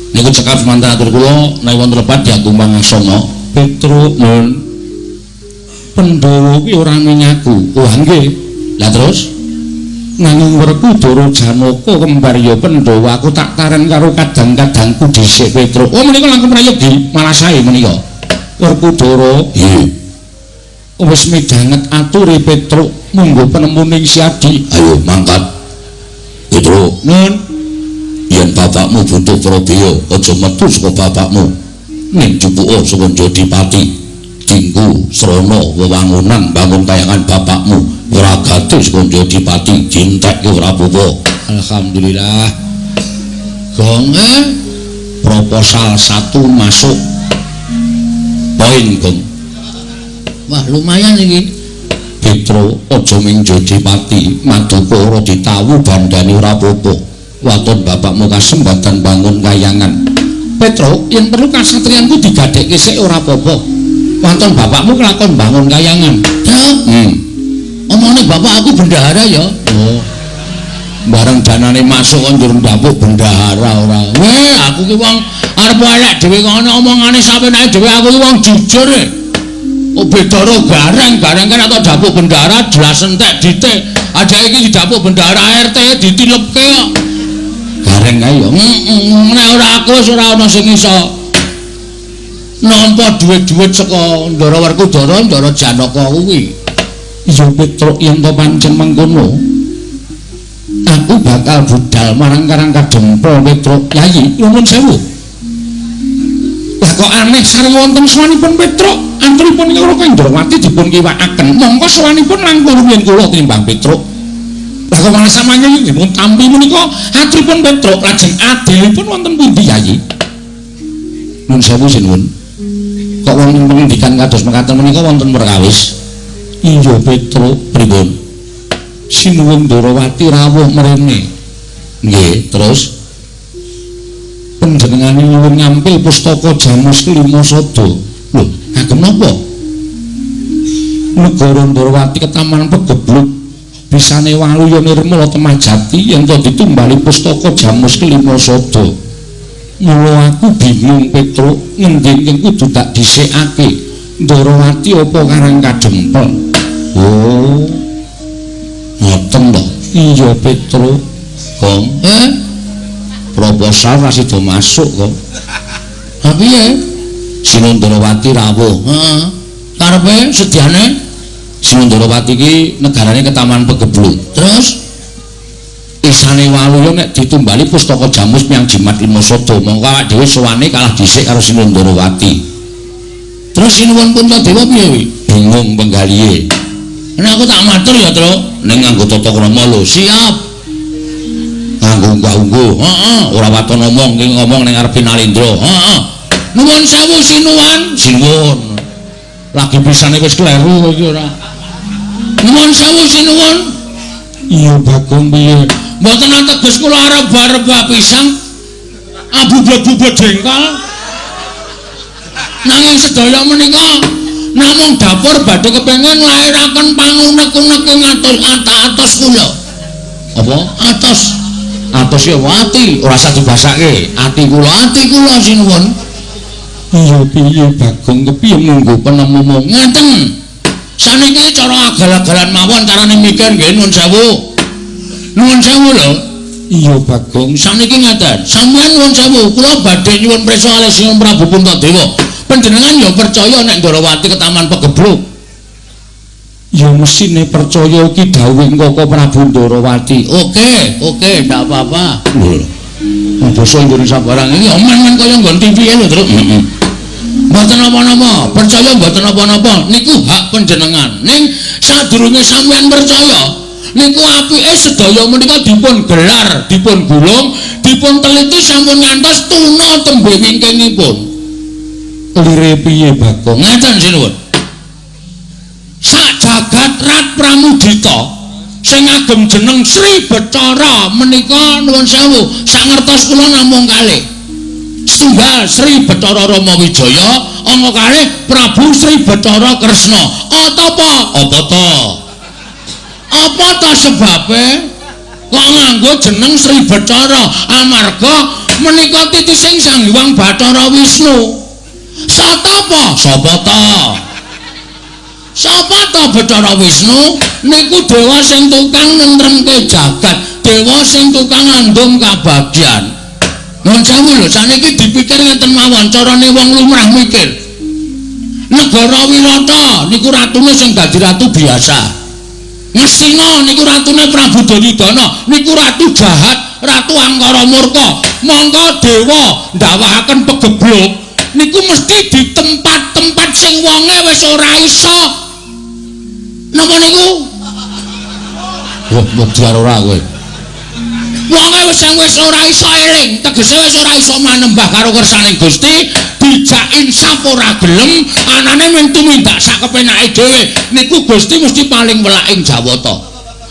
Niku cekap semanten atur kula nek wonten lepat diagung pangaksama. Petruk nun. Pandhawa kuwi ora minyaku. Wah nggih. Lah terus nanging Werkudara Janaka kembar ya Pandhawa aku tak taren karo kadang-kadangku dhisik Petruk. Oh menika langkung prayogi malah sae menika. Werkudara nggih. Wis midhanget ature Petruk munggo penemuning Siadi. Ayo mangkat. Petruk nun. Yen bapakmu butuh prabeya aja metu saka bapakmu. Ning jupuka saka Jodipati. Dinggo srana wewangunan bangun kayangan bapakmu. Ragate saka Jodipati dintekke ora apa-apa. Alhamdulillah. Gong proposal 1 masuk. Poin gong. Wah lumayan iki. Petro aja ming Jodipati, Madukara ora ditawu bandane ora apa-apa. Waton bapakmu kasembatan bangun kayangan. Petro, yen perlu kasatriyanku digadhekke sik ora apa-apa. Waton bapakmu kelakon bangun kayangan. Omongane bapak aku bendahara ya. Oh. Bareng danane masuk kok njur ndapuk bendahara ora. Weh, aku ki wong arep elek dhewe kok ana omongane sapenake dhewe, aku ki wong jujur e. Oh beda ro gareng, gareng kan atau dapuk bendahara jelas entek dite. Aja iki didapuk bendahara RT ditilepke kok. Gareng kae ya. Heeh, nek ora aku wis ora ana sing iso nampa dhuwit-dhuwit saka Ndara Werkudara, Ndara Janaka kuwi. Iya Petruk, yen to pancen mengkono aku bakal budal marang Karang Kadempel Petruk. Yayi, nuwun sewu. Lah kok aneh sareng wonten sowanipun Petruk, anturipun karo Kendrawati dipun kiwakaken. Mongko sowanipun langkung rumiyin kula tinimbang Petruk. Lah kok malah samangke dipun tampi menika aturipun Petruk, lajeng adilipun wonten pundi Yayi? Nuwun sewu sinuwun. Kok wonten pengendikan kados mekaten menika wonten perkawis? Iya Petruk, pripun? Sinuwun Ndorowati rawuh mrene. Nggih, terus panjenengane nyuwun ngampil pustaka Jamus Kelima Sada. Lho, kagem napa? Negara Ndorowati ketaman pegebluk bisane waluya nirmala temah jati yen to ditumbali pustaka Jamus Kelima Sada. Mula aku bingung Petruk, ngendi ingkang kudu tak dhisikake? Ndorowati apa Karang Kadempel? Oh. Ngoten to. Iya Petruk. Gong, proposal ra sida masuk kok. Ha piye? Sinundarawati rawuh. Heeh. Karepe sediane Sinundarawati iki negarane ketaman pegebluk. Terus isane waluya nek ditumbali pustaka Jamus miang jimat lima sada, mongko awak dhewe sowane kalah dhisik karo Sinundarawati. Terus Sinuwun Puntadewa piye kuwi? Bingung penggalihe. Nek aku tak matur ya, Truk, ning nganggo tata krama lho. Siap. Nganggo unggah-ungguh. Heeh, ora waton ngomong, iki ngomong ning ngarepe Nalendra. Heeh. Nuwun sewu Sinuwun. Sinuwun. Lagi pisane wis kleru kowe iki ora. Nuwun sewu Sinuwun. Iya Bagong piye? Mboten ateges kula arep rebah pisang. Abu bebubet jengkol. Nanging sedaya menika namung dapur badhe kepengin nglairaken pangunek-unek ing atos kula. Apa? Atos. Atos ya ati, ora usah dibasake. Ati kula sinuwun. Iya piye Bagong, kepiye munggo penemumu? Ngeten. Saniki cara agal-agalan mawon carane mikir nggih nuwun sewu. Nuwun sewu lho. Iya Bagong, saniki ngeten. Sampeyan nuwun sewu, kula badhe nyuwun prisa kalih Sinuwun Prabu Puntadewa. Panjenengan ya percaya nek Ndorowati ketaman pegebluk? Ya mesine percaya iki dawuhing Koko Prabu Ndorowati. Oke, oke, ndak apa-apa. Lho. Basa Indonesia barang iki omongan kaya nggon TV lho, Truk. Heeh. Mboten napa-napa, percaya mboten napa-napa, niku hak panjenengan. Ning sadurunge sampeyan percaya, niku apike sedaya menika dipun gelar, dipun gulung, dipun teliti sampun ngantos tuna tembe wingkingipun. Lire piye Bagong? Ngeten sinuwun. Sak jagat rat pramudita sing ngagem jeneng Sri Bathara menika nuwun sewu, sangertos kula namung kalih. Setunggal Sri Bathara Rama Wijaya, angka kalih Prabu Sri Bathara Kresna. Apa? Apa ta? Apa ta sebabe kok nganggo jeneng Sri Bathara? Amarga menika titising Sang Hyang Bathara Wisnu. Satapa? Sapa ta? Sapa ta Bathara Wisnu? Niku dewa sing tukang nentremke jagat, dewa sing tukang ngandung kabagyan. Nuwun sewu lho, saniki dipikir ngeten mawon carane wong lumrah mikir. Negara Wirata niku ratune sing dadi ratu biasa. Ngastina niku ratune Prabu Duryudana, niku ratu jahat, ratu angkara murka. Mongko dewa ndawahaken pegebluk niku mesti di tempat-tempat sing wonge wis ora iso. Napa niku? Wah, mudhar ora kowe. Wonge wis ora iso eling, tegese wis ora iso manembah karo kersaning Gusti, dijak insaf ora gelem, anane mung tumindak sak kepenake dhewe. Niku Gusti mesti paling welak ing Jawata.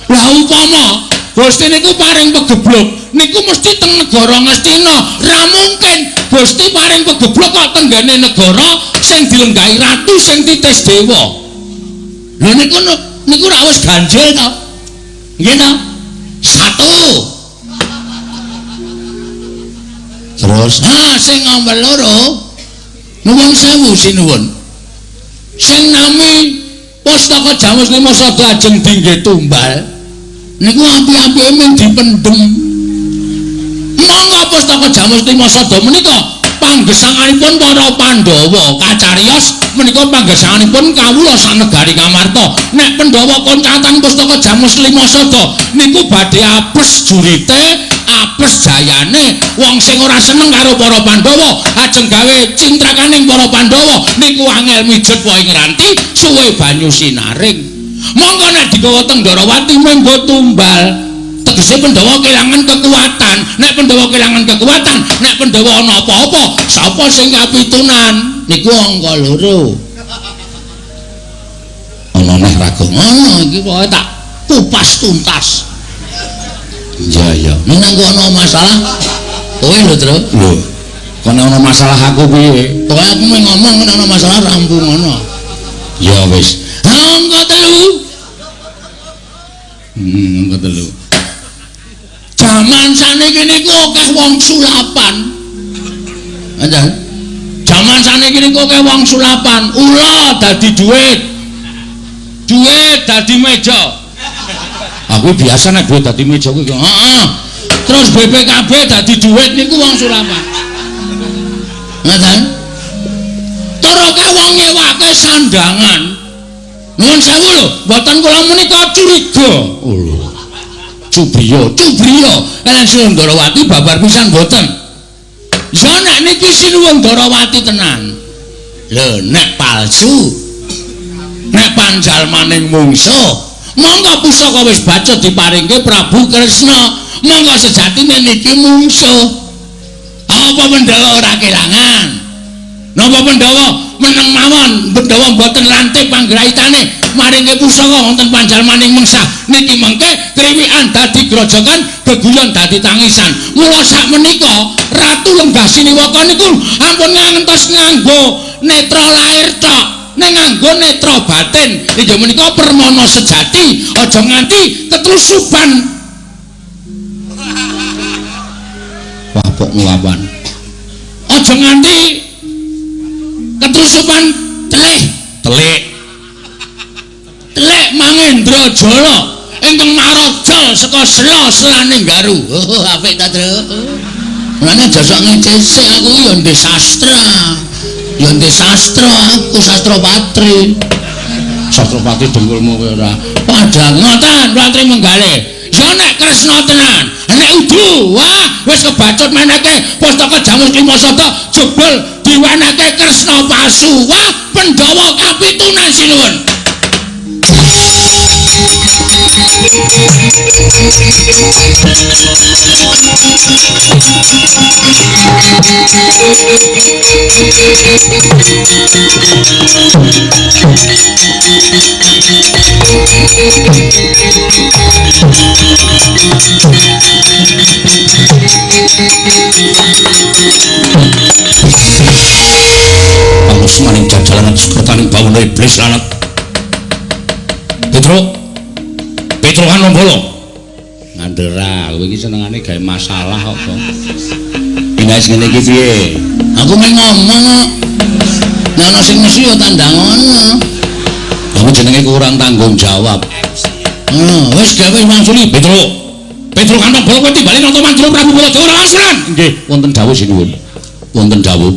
Lah upama Gusti niku paring pegebluk, niku mesti teng negara Ngastina. Ra mungkin Gusti paring pegebluk kok tenggene negara sing dilenggahi ratu sing titis dewa. Lha niku Niku ora wis ganjil to. Nggih to? 1. Terus ha sing nomor 2 nuwun sewu sinuwun. Sing nami Pustaka Jamus Lima Sada ajeng dingge tumbal niku api-apike mung dipendhem. Monggo Pustaka Jamus Lima Sada menika panggesanganipun para Pandhawa kacariyos menika panggesanganipun kawula sanegari Ngamarta. Nek Pandhawa koncatan Pustaka Jamus Lima Sada niku badhe apes jurite, apes jayane. Wong sing ora seneng karo para Pandhawa ajeng gawe cintrakaning para Pandhawa niku angel mijet wae ngranti suwe banyu sinaring. Monggo nek digawa teng Ndorowati menggo tumbal. Tegese Pandhawa kelangan kekuatan. Nek Pandhawa kelangan kekuatan, nek Pandhawa ana apa-apa, sapa sing kapitunan? Niku angka 2. Ana neh Rago. Ana iki pokoke tak kupas tuntas. Iya iya. Nek aku ana masalah kowe lho, Tru. Lho. Kok nek ana masalah aku piye? Pokoke aku mung ngomong nek ana masalah rampung ngono. Ya wis. Angka 3. Angka 3. Jaman saniki niku akeh wong sulapan. Anjan. Jaman saniki niku akeh wong sulapan. Ula dadi duit. Duit dadi meja. Aku biasa nek duit dadi meja kuwi. Heeh. Terus BPKB dadi duit niku wong sulapan. Ngoten. Tur akeh wong nyewake sandangan. Nuwun sewu lho, mboten kula menika curiga. Oh lho. Cubriya, cubriya. Kaliyan Sinuwun Ndorowati babar pisan mboten. Ya nek niki Sinuwun Ndorowati tenan. Lho nek palsu. Nek panjalmaning mungsuh, monggo pusaka wis bacut diparingke Prabu Kresna. Monggo sejatine niki mungsuh. Apa Pandhawa ora kelangan? Napa Pandhawa meneng mawon, Pandhawa mboten lantip panggraitane maringke pusaka wonten panjalmaning mengsah. Niki mengke kriwikan dadi grojogan, geguyon dadi tangisan. Mula sakmenika Ratu Lenggah Siniwaka niku ampun ngantos nganggo netra lair tok, ning nganggo netra batin. Inggih menika permana sejati, aja nganti ketlusupan. Wapok nglawan. Aja nganti ketlusupan telih, telik. Telik Mangendra Jala ingkang maraja saka sela-selaning Garu. Oh, apik ta, Tru? Mulane aja sok ngecesik aku ya ndek sastra. Ya ndek sastra aku, sastra patri. Sastra patri dengkulmu kowe ora. Padha ngoten, Ratri Menggale. Ya nek Kresna tenan, nek udu, wah wis kebacut meneke Pustaka Jamus Lima Sada jebul diwenehke Kresna palsu. Wah, Pandhawa kapitunan sinuwun. Pangus maning jajalanan sekertaning bawana iblis lanat. Petro, Petro Kanombolo. Ngandera, kowe iki senengane gawe masalah kok. Nek ngene iki piye? Aku mung ngomong kok. Nek ana sing nesu ya tandang ngono. Aku jenenge kurang tanggung jawab. Wis gawe wangsuli Petro. Petro Kanombolo kowe timbali nata mantra Prabu Baladewa ora wangsulan. Nggih, wonten dawuh sinuwun. Wonten dawuh.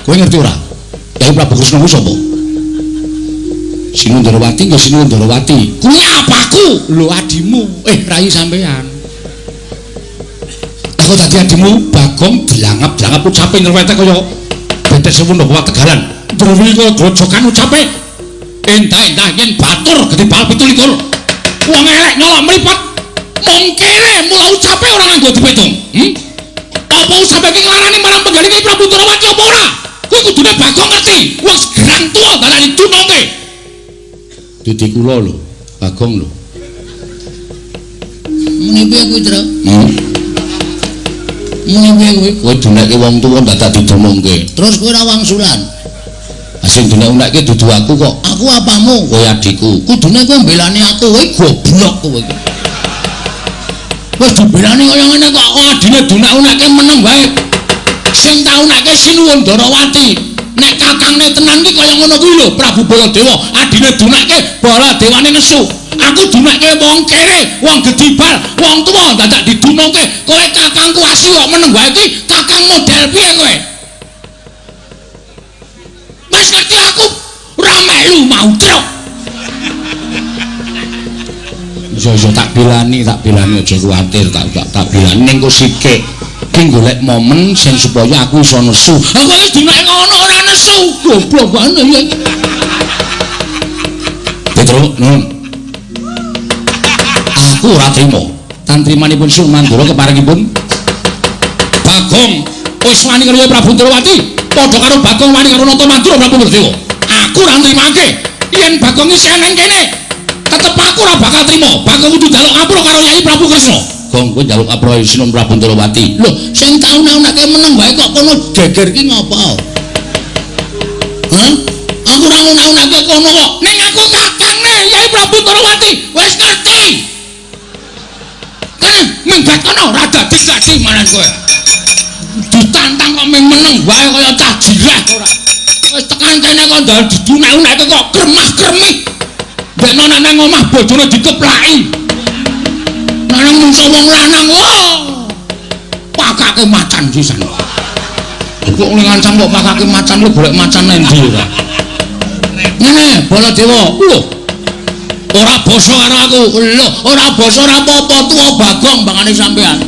Kowe ngerti ora? Kyai Prabu Kresna kuwi sapa? Sinuwun Ndorowati nggih Sinuwun Ndorowati. Kuwi apaku? Lho adimu. Rai sampean. Aku dadi adimu Bagong dilangap-dilangap ucape nyrwete kaya betes sewu napa Tegalan. Ndrowi kaya grojokan ucape. Endah-endah yen batur gedhe bal 27. Wong elek nyolok mripat. Mung kere mula ucape ora nganggo dipitung. Apa ucape iki nglarani marang penggali Kyai Prabu Ndorowati apa ora? Kuwi kudune Bagong ngerti. Wong gerang tuwa dalan didunungke. Didi kula lho, Bagong lho. Muni piye kuwi, Tru? Muni piye kuwi? Kowe dunekke wong tuwa dadak didunungke. Terus kowe ora wangsulan. Sing dunek-unekke dudu aku kok. Aku apamu? Kowe adikku. Kudune kowe mbelani aku, kowe goblok kowe iki. Wis dibelani kaya ngene kok adine dunek-unekke meneng wae. Sing tak unekke Sinuwun Darawati. Nek kakangne tenan ki kaya ngono kuwi lho Prabu Baladewa. Adine dunekke Baladewane nesu. Aku dunekke wong kere, wong gedibal, wong tuwa dadak didunungke. Kowe kakangku asli kok meneng wae iki kakang model piye kowe? Wis ngerti aku ora melu mau truk. Iya tak bilani aja kuwatir, tak bilani ning kok sikik. Ki golek momen sing supaya aku iso nesu. Aku wis dinek ngono ora nesu. Goblok banget ya. Petro, nun. Aku ora trimo. Tantrimanipun Sun Mandura keparengipun Bagong wis wani karo Prabu Ndrawati. Padha karo Bagong wani karo Nata Mandura Prabu Baladewa. Aku ora nrimake. Yen Bagong isih nang kene, tetep aku ora bakal trimo. Bagong kudu njaluk ngapura karo Yai Prabu Kresna. Gong kowe njaluk ngapura Sinun Prabu Ndrawati. Lho, sing tau naunake meneng wae kok kono geger ki ngopo? Hah? Aku ora ngunak-unake kono kok. Ning aku kakangne Yai Prabu Ndrawati. Wis ngerti. Kene minggat kono ora dadi-dadi maran kowe. Ditantang kok ming meneng wae kaya cah jirah ora. Wis tekan kene kok ndal didunek-uneke kok kremah-kremih. Mbekno nek nang omah bojone dikeplaki. Nang mungso wong lanang wah. Pakake macan sisan. Kok ngancam kok pakake macan lu golek macan nang ndi ora? Ngene Baladewa. Lho. Ora basa karo aku. Lho, ora basa ora apa-apa tuwa Bagong bangane sampean.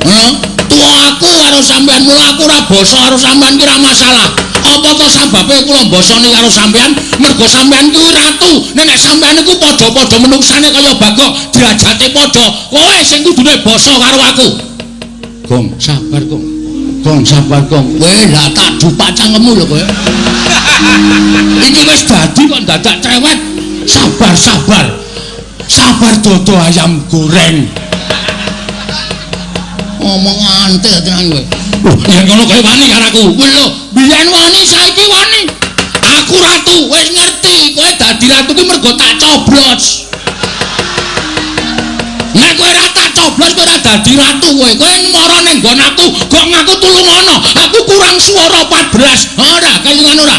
Hah? Tuwa aku karo sampean, mula aku ora basa karo sampean ki ora masalah. Apa to sababe kula mbasani karo sampean? Mergo sampean kuwi ratu. Nek sampean iku padha-padha menungsane kaya Bagong, derajate padha. Kowe sing kudune basa karo aku. Gong, sabar, Gong. Gong, sabar, Gong. Kowe lah tak dupak cangkemmu lho kowe. Iki wis dadi kok dadak cerewet. Sabar, sabar. Sabar dodo ayam goreng. Ngomong antil tenan kowe. Lho, yen ngono kowe wani karo aku. Lho, biyen wani saiki wani. Aku ratu, wis ngerti kowe dadi ratu ki mergo tak coblos. Nek kowe ora tak coblos kowe ora dadi ratu kowe. Kowe mara ning nggon aku, kok ngaku tulungono. Aku kurang swara 14. Ora kelingan ora.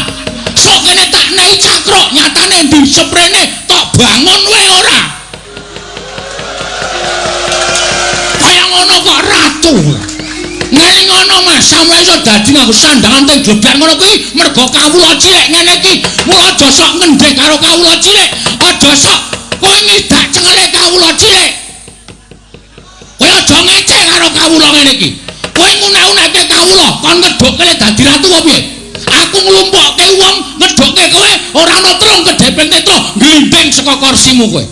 Sok kene tak nei cakruk, nyatane ndi seprene tok bangun wae ora. Kaya ngono kok ratu. Ngeling ngono Mas, sampeyan iso dadi nganggo sandangan teng glebyar ngono kuwi mergo kawula cilik ngene iki. Mula aja sok ngendhek karo kawula cilik, aja sok kowe ngidak cengele kawula cilik. Kowe aja ngece karo kawula ngene iki. Kowe ngunek-unekke kawula, kon ngedhokke dadi ratu apa piye? Aku nglumpukke wong ngedhokke kowe ora ana trung kedhepeng tetro glinding saka kursimu kowe.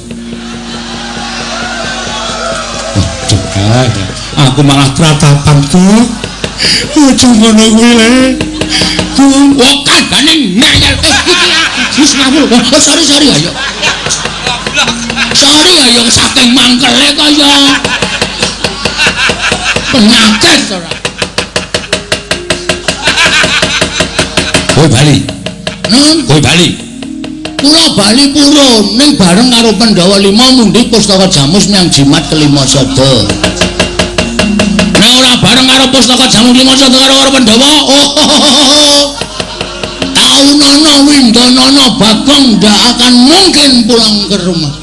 Aduh, aku malah tratapan ku. Aja ngono kuwi le. Wong kandhane ngeyel. Iki wis ngawur. Oh, sorry sorry ayo. Sorry ayo saking mangkele kaya penyakit ora. Kowe bali. Nun, kowe bali. Kula bali purun ning bareng karo Pandhawa 5 mundi pustaka jamus nyang jimat kelima sada. Nek ora bareng karo pustaka jamus lima sada karo Pandhawa, oh. Taunana windanana Bagong ndak akan mungkin pulang ke rumah.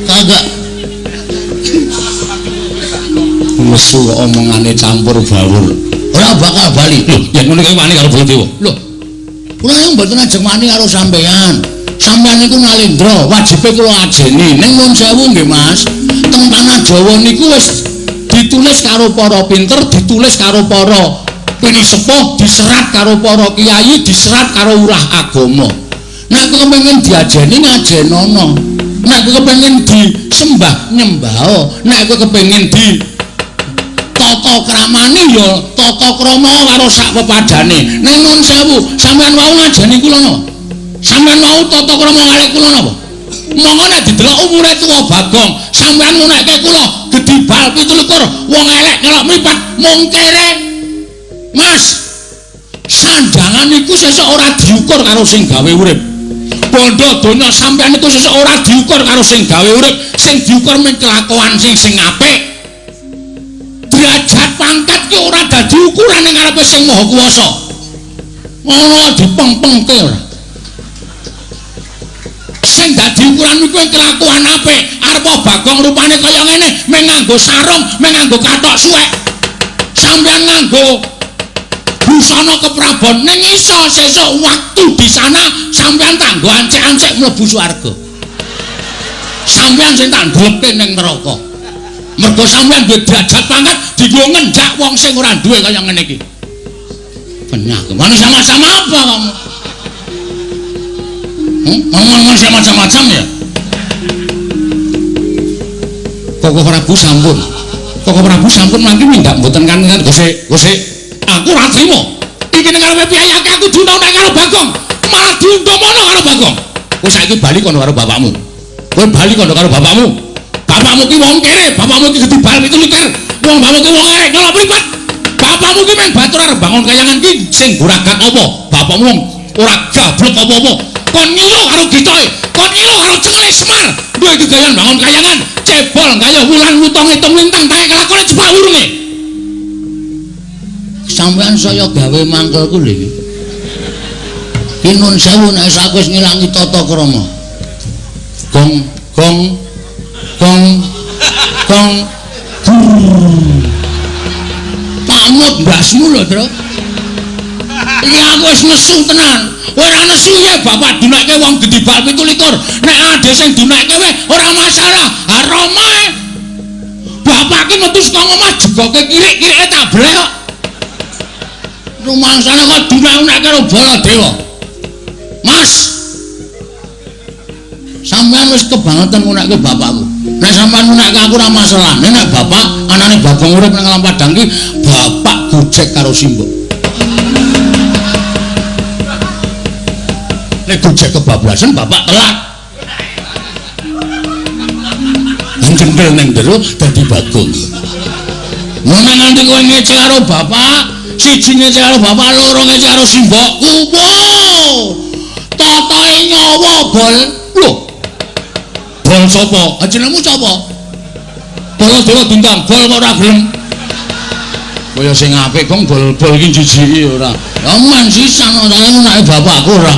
Kagak. Nesu omongane campur baur. Ora bakal bali. Lho, yen ngono kuwi wani karo Baladewa. Lho. Kula yang mboten ajeng wani karo sampean. Sampean niku nalendra, wajibe kula ajeni. Ning nuwun sewu nggih, Mas. Teng tanah Jawa niku wis ditulis karo para pinter, ditulis karo para pinisepuh, diserat karo para kiai, diserat karo urah agama. Nek kowe kepengin diajeni ngajenono. Nek kowe kepengin disembah nyembah. Nek kowe kepengin di tata kramane ya tata krama karo sak pepadane. Ning nuwun sewu, sampean wau ngajeni kula napa? Sampean wau tata krama kalih kula napa? Monggo nek didelok umure tuwa Bagong, sampean ngunekke kula gedhi bal 27, wong elek nyelok mripat mung kere. Mas, Sandangan iku sesuk ora diukur karo sing gawe urip. Bondo donya sampean iku sesuk ora diukur karo sing gawe urip, sing diukur mung kelakuan sing apik. Derajat pangkat ki ora dadi ukuran ning ngarepe sing Maha Kuwasa. Ngono dipengpengke ora. Sing dadi ukuran iku kelakuan apik. Arep Bagong rupane kaya ngene, mung nganggo sarung, mung nganggo kathok suwek. Sampeyan nganggo busana keprabon ning iso sesuk waktu di sana sampeyan tanggo ancek-ancek mlebu swarga. Sampeyan sing tak ndlepke ning neraka. Mergo sampeyan duwe derajat pangkat dienggo ngenjak wong sing ora duwe kaya ngene iki. Penyah. Manusia macam apa kamu? Ngomong manusia macam-macam ya? Koko Prabu sampun. Koko Prabu sampun mangke mindak mboten kangen gosek, gosek. Aku ora trimo. Iki ning ngarepe piyayake aku diundang karo Bagong. Malah diuntomono karo Bagong. Kowe saiki bali kono karo bapakmu. Kowe bali kono karo bapakmu. Bapakmu ki wong kere, bapakmu ki gedhe bal 27. Wong bapakmu ki wong erek nyolok mripat. Bapakmu ki mung batur arep bangun kayangan ki sing guragak apa? Bapakmu wong ora gablek apa-apa. Kon ngilu karo gitoke, kon ngilu karo cengele Semar. Duwe gegayan bangun kayangan, cebol gaya wulan wutung ngitung lintang tae kelakone cepak wurunge. Sampeyan saya gawe mangkelku lho iki. Ki nun sewu nek aku wis ngilangi tata krama. Gong gong gong gong. Pamut mbasmu lho, Tru. Iki aku wis nesu tenan. Ora nesu ya bapak dunekke wong gedhe bal 27. Nek ade sing dunekke wae ora masalah. Ha Rama e. Bapak ki metu saka omah jegoke kirik-kirike tak bleh kok. Rumangsane kok dunek-unek karo Baladewa. Mas. Sampeyan wis kebangetan ngunekke bapakku. Nek sampeyan ngunekke aku ora masalah. Nek bapak anane Bagong urip nang alam padang ki bapak gojek karo simbok. Nek gojek kebablasan bapak telat. Jendel ning jero dadi Bagong. Mun nganti kowe ngece karo bapak, siji ngece karo bapak, loro ngece karo simbokku. Wow. Totoe nyawa bol. Lho. Bol sapa? Jenengmu sapa? Baladewa bintang, bol kok ora gelem. Kaya sing apik kok bol-bol iki jijiki ora. Ya men sisan ora ngunake bapakku ora.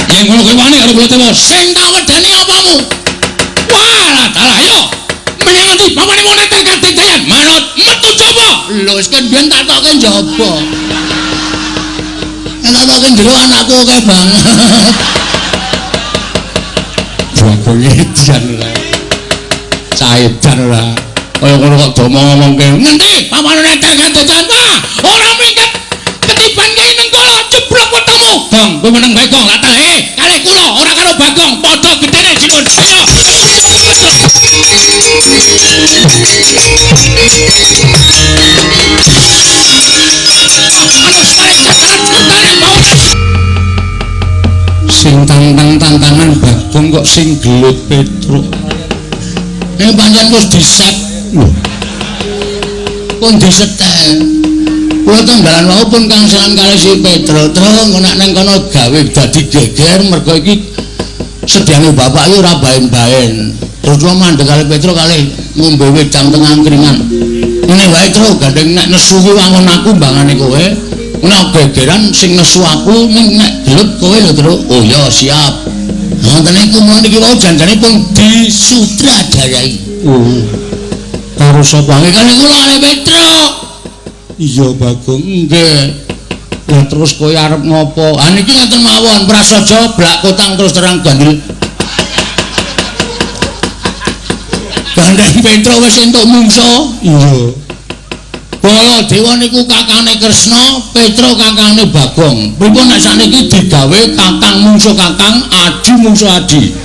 Yen ngono kowe wani karo Baladewa, sing tak wedeni apamu? Wah, dalah ayo. Menyang ngendi bapakne moneter kadang dayan? Manut metu coba. Lho wis kan biyen tak tokke njaba. Nek tak tokke jero anakku akeh banget. Bagong edan ora. Cah edan ora. Kaya ngono kok do ngomongke. Ngendi pamane neter kadang dayan? Wah, ora minggat. Ketiban kae nenggala jeblok wetengmu. Gong, kowe meneng bae gong. Lah kalih kula ora karo Bagong, padha gedene jinun. Ayo. Sing tantang-tantangan Bagong kok sing gelut Petruk. Nek pancen wis diset lho. Pun disetel. Kula tenggalan wau pun kangsalan kalih si Petruk. Truk nek nang kono gawe dadi geger mergo iki sediane bapak iki ora baen-baen. Terus kula mandheg kalih Petruk kalih ngombe wedang teng angkringan. Ngene wae Truk, gandeng nek nesu kuwi wangun aku mbangane kowe. Nek gegeran sing nesu aku ning nek gelut kowe lho Truk. Oh ya siap. Ngoten niku mula niki wau janjane pun disutradarai. Oh. Karo sapa? Nggih kalih kula kalih Petruk. Iya Bagong, nggih. Lah terus kowe arep ngopo? Ah niki ngeten mawon, prasaja blak kotang terus terang gandil. Gandeng Petruk wis entuk mungsa. Iya. Baladewa niku kakane Kresna, Petruk kakane Bagong. Pripun nek sakniki digawe kakang mungsu kakang, adi mungsu adi.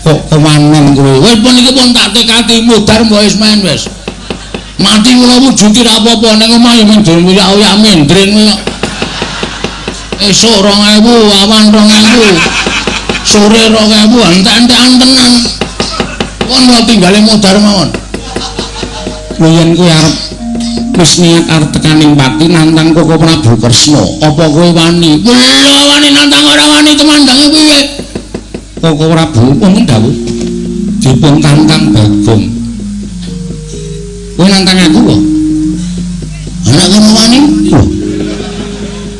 Kok kewanen kowe? Wis pun iki pun tak tekati mudhar mbok wis men wis. Mati kula wujudi ra apa-apa ning omah ya mung oyak-oyak mendring kok. Esuk 2000, awan 2000. Sore 2000, entek-entekan tenan. Kon wae tinggale mudhar mawon. Lho yen kowe arep Wis niat arep tekaning pati nantang Koko Prabu Kresna. Apa kowe wani? Lha wani nantang ora wani temandange piye? Koko Prabu wonten dawuh dipun tantang Bagong. Kowe nantang aku kok? Nek kono wani? Lho.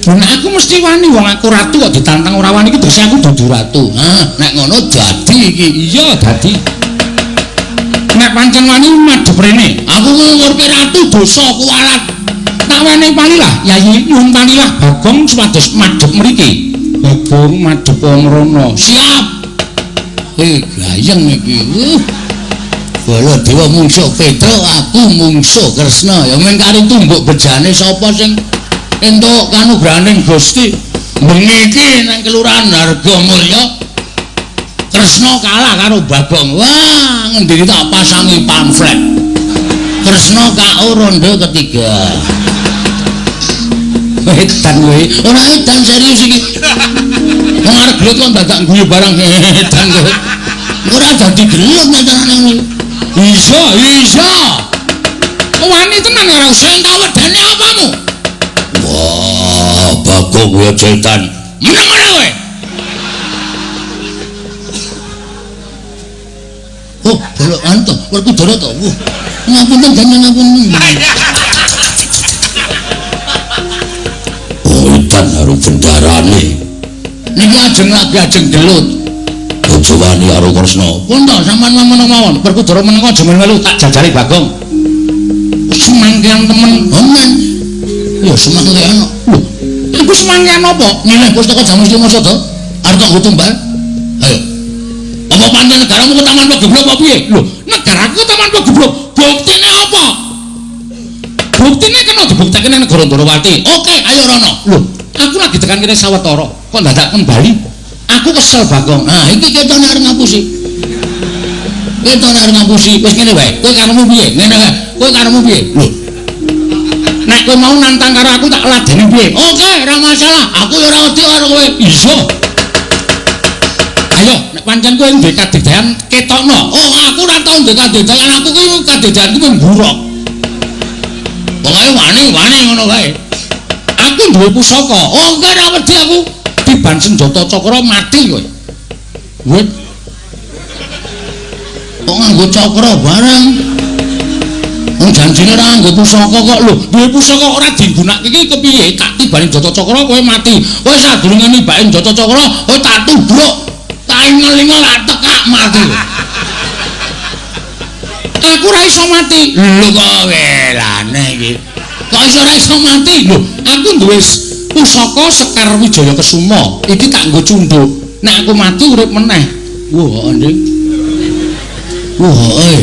Nek aku mesti wani, wong aku ratu kok ditantang ora wani iki dadi aku dudu ratu. Hah, nek ngono dadi iki. Iya, dadi. Nek pancen wani madhep rene. Aku ngurke ratu dosa kuwalat. Tak wenehi palilah, Yayi nyuwun palilah Bagong supados madhep mriki. Bagong madhep mrono. Siap. Gayeng iki. Baladewa mungsuh Petruk, aku mungsuh Kresna. Ya men kari tumbuk bejane sapa sing entuk kanugrahaning Gusti. Bengi iki nang Kelurahan Hargomulyo Kresna kalah karo Bagong. Wah, ngendi tak pasangi pamflet. Kresna KO ronde ketiga. Edan kowe. Ora edan serius iki. Wong arep gelut kok dadak guyu barang edan kowe. Ora dadi gelut nek carane ngono. Iya, iya. Wani tenan karo sing kawedene apamu? Wah, Bagong kowe setan. Meneng ora kowe? Oh, bolok anto, Werkudara to. Wah, ngapunten jeneng ngapunten. Oh, edan karo bendarane. Niki ajeng lagi ajeng gelut. Aja wani karo Kresna. Pun to sampean meneng mawon. Werkudara meneng aja melu tak jajari Bagong. Semangkean temen. Aman. Ya semangkean. Lho, aku semangkean apa? Nyileh pustaka Jamus Lima Sada. Arep tak nggo tumbal. Ayo. Apa pancen negaramu ketaman geblok apa piye? Lho, negaraku ketaman geblok. Buktine apa? Buktine kena dibuktekake nang negara Ndorowati. Oke, ayo rono. Lho, aku lagi tekan kene sawetara, kok dadak kembali? Aku kesel Bagong. Nah, iki ketone arep ngapusi. Ketone arep ngapusi. Wis ngene wae. Kowe karepmu piye? Ngene wae. Kowe karepmu piye? Lho. Nek kowe mau nantang karo aku tak ladeni piye? Oke, ora masalah. Aku ya ora wedi karo kowe. Iya. Ayo, nek pancen kowe ndek kadedayan ketokno. Oh, aku ora tau ndek kadedayan. Aku kuwi kadedayanku mung buruk. Pokoke wani-wani ngono wae. Aku duwe pusaka. Oh, enggak ora wedi aku. Tiban senjata cakra mati kowe. Wit. Kok nganggo cakra barang? Wong janjine ora nganggo pusaka kok lho. Duwe pusaka ora digunakake iki kepiye? Tak tibani senjata cakra kowe mati. Kowe sadurunge nibake senjata cakra, kowe tak tubruk. Tak ingel-ingel tak tekak mati. Aku ora iso mati. Lho kok welane iki. Kok iso ora iso mati? Lho, aku duwe pusaka Sekar Wijaya Kesuma. Iki tak nggo cunduk. Nek aku mati urip meneh. Wah, Nding. Wah, eh.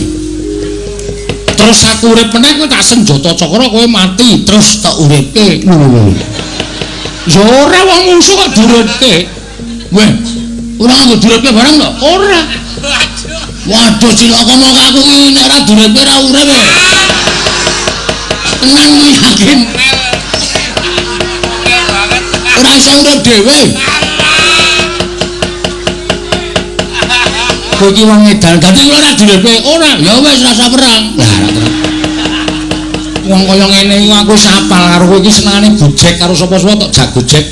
Terus aku urip meneh kowe tak senjata cakra kowe mati, terus tak uripke. Lho. Ya ora wong musuh kok diuripke. Weh, ora nganggo diuripke barang to? Ora. Waduh, cilaka mongko aku iki nek ora diuripke ora urip. Tenan kuwi yakin. Ora iso urip dhewe. Kowe iki wong edan, dadi kula ora diuripke. Ora, ya wis rasa perang. Lah ora terus. Wong kaya ngene iku aku wis apal karo kowe iki senengane gojek karo sapa-sapa tok jak gojek.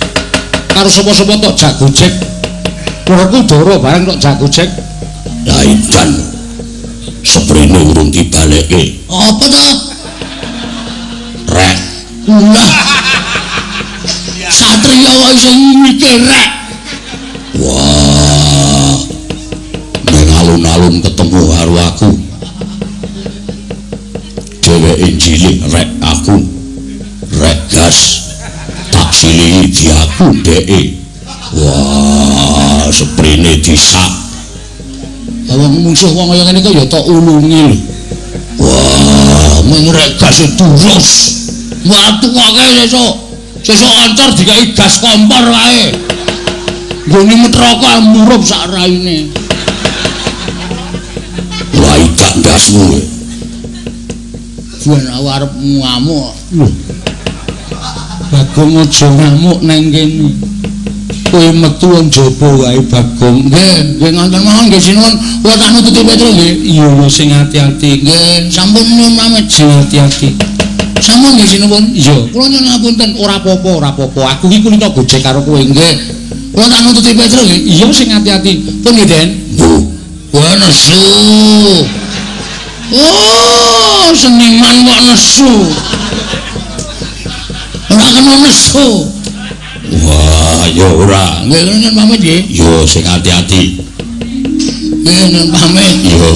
Karo sapa-sapa tok jak gojek. Werkudara bareng tok jak gojek. Lah edan. Seprene urung dibalekke. Apa to? Rek. Lah. Satria kok iso mikir rek. Wah. Ning alun-alun ketemu karo aku. Dheweke njilih rek aku. Rek gas. Tak silihi di aku dheke. Wah, seprene disak. Wong mungsuh wong kaya ngene kok ya tok ulungi lho. Wah, mung rek gas durus. Watu akeh sesuk. Sesuk ancor dikai gas kompor wae. Nggone metraka murup sak raine. Wah, idak ndasmu. Ben aku arep ngamuk. Lho. Bagong aja ngamuk nang kene. Kowe metu njaba wae Bagong. Nggih, nggih ngonten mawon nggih sinuwun. Kula tak nututi Petro nggih. Iya, sing ati-ati. Nggih, sampun nyuwun pamit sing ati-ati. Sampun nggih sinuwun. Iya, kula nyuwun ngapunten, ora apa-apa, ora apa-apa. Aku iki kulino gojek karo kowe. Nggih. Kula tak nututi Petro nggih. Iya sing ati-ati. Pun nggih, Den. Lho, kowe nesu. Oh, seniman kok nesu. Ora kena nesu. Wah, ya ora. Nggih, kula nyuwun pamit nggih. Yo sing ati-ati. Nggih, nyuwun pamit. Iya.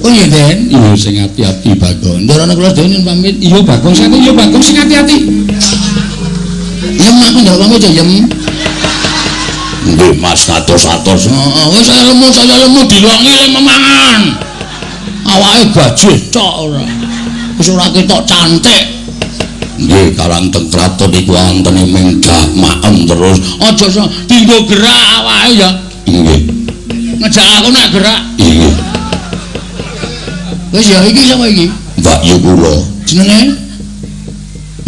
Oh nggih, Den. Iya sing ati-ati, Bagong. Ndorone kula dhewe nyuwun pamit. Iya, Bagong sing ati, iya Bagong sing ati-ati. Yem aku njaluk pamit ya, Yem. Nggih, Mas, atos-atos. Heeh, wis saya lemu dilongi le memangan. Awake bajih tok ora. Wis ora ketok cantik. Nggih, karang teng kraton iku antene ming dah maem terus. Aja so dinggo gerak awake ya. Nggih. Ngejak aku nek gerak. Nggih. Wis ya iki sapa iki? Mbak Yu kula. Jenenge?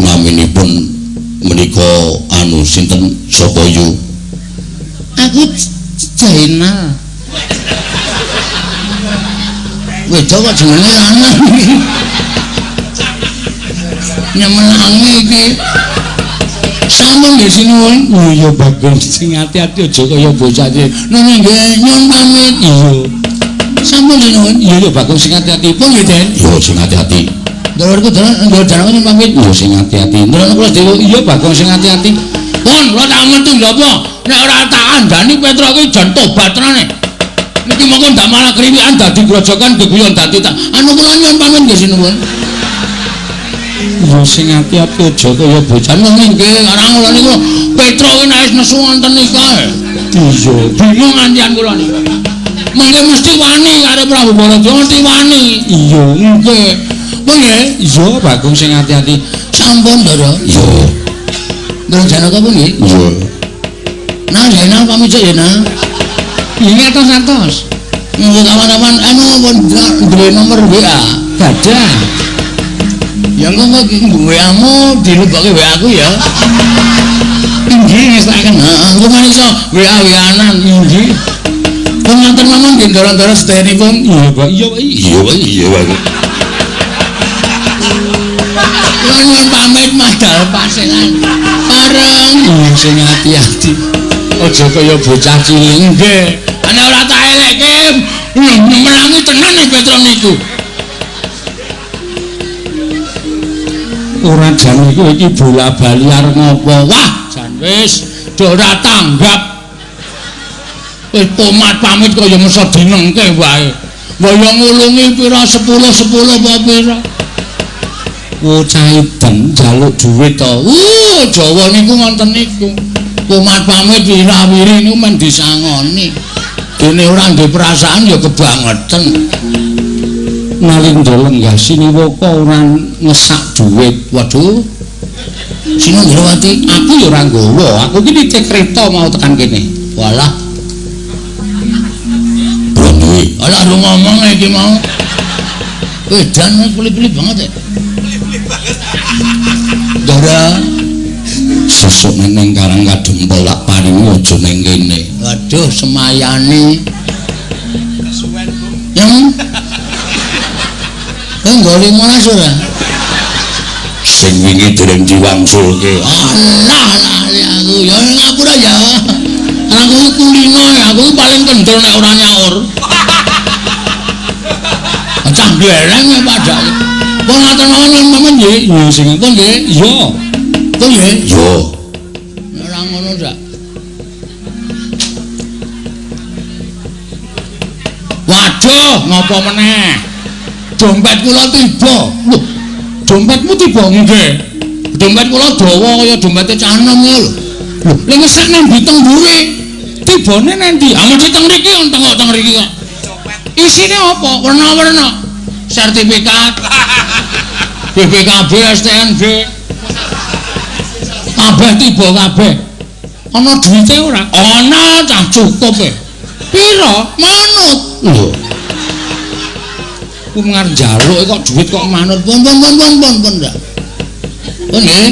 Naminipun menika anu sinten sapa yu? Aku Jainal. Wedok kok jenenge lanang iki. Nyemelangi iki. Sampun nggih sinuwun. Oh iya Bagong sing ati-ati aja kaya bocah iki. Nggih nyuwun pamit. Iya. Sampun sinuwun. Iya iya Bagong sing ati-ati. Pun nggih, Den. Iya sing ati-ati. Ndorku dalan ndor dalan nyuwun pamit. Iya sing ati-ati. Ndorku kula dhewe. Iya Bagong sing ati-ati. Pun kula tak metu lho apa? Nek ora tak andani Petro iki jan tobat tenane. Niki mongko ndak malah kriwikan dadi grojokan geguyon dadi tak. Anu kula nyuwun pamit nggih sinuwun. Iya sing ati-ati aja kaya bocah nggih karang kula niku Petro ki nek wis nesu wonten niku. Iya, bingung ngantian kula niku. Mengke mesti wani karo Prabu Baladewa mesti wani. Iya, nggih. Pun nggih. Iya, Bagong sing ati-ati. Sampun, Ndara. Iya. Ndara Janaka pun nggih. Iya. Nah, Zainal pamit ya, Nah. Iya atos-atos. Nggih kawan-kawan anu pun duwe nomor WA. Gadah. Ya engko kok WA-mu dilebokke WA aku ya. Inggih ngestokaken. Heeh, engko men iso WA-WA-nan. Inggih. Pun wonten mawon nggih ndara-ndara sedayanipun. Iya, Pak. Iya, Pak. Iya, Pak. Iya, Pak. Kula nyuwun pamit madal pasengan. Pareng. Iya sing ati-ati. Aja kaya bocah cilik. Nggih. Ana ora tak elekke menangi tenan nek Petro niku. Ora jan iku iki bola-bali arep ngopo? Wah, jan wis do ora tanggap. Wis pomat pamit kaya meso dinengke wae. Waya ngulungi pira 10 10 apa pira. Bocah edan njaluk dhuwit to. Jawa niku ngoten niku. Pomat pamit wirawiri niku men disangoni. Dene ora ndek perasaan ya kebangetan. Nalindra lenggah siniwaka ora ngesak dhuwit. Waduh. Sinundrawati, aku ya ora nggawa. Aku iki nitih kereta mau tekan kene. Walah. Duwe. Alah lu ngomong iki mau. Edan puli-puli banget ya. Puli-puli banget. Ndara sesuk ning Karang Kadempel tak paringi aja ning kene. Waduh, semayane. Kesuwen, Bu. Yang kowe nggo 15 ora? Sing wingi dereng diwangsulke. Alah, lali aku ya ngapura ya. Aku kulino ya, aku paling kendel nek ora nyaur. Cah glereng ya padake. Pun ngaten mawon mawon nggih. Iya sing pun nggih. Iya. Pun nggih. Iya. Ora ngono ndak. Waduh, ngopo meneh? Dompet kula tiba. Lho, dompetmu tiba? Nggih. Dompet kula dawa kaya dompete cah enom lho. Lho, lha ngesak nang ndi teng mburi? Tibane nang ndi? Ah mesti teng mriki, teng teng mriki kok. Isine apa? Werna-werna. Sertifikat. BPKB, STNB. Kabeh tiba kabeh. Ana duwite ora? Ana, cah cukup e. Pira? Manut. Lho. Ku ngarep njaluk kok duit kok manut. Pun pun pun pun pun pun ndak. Pun nggih.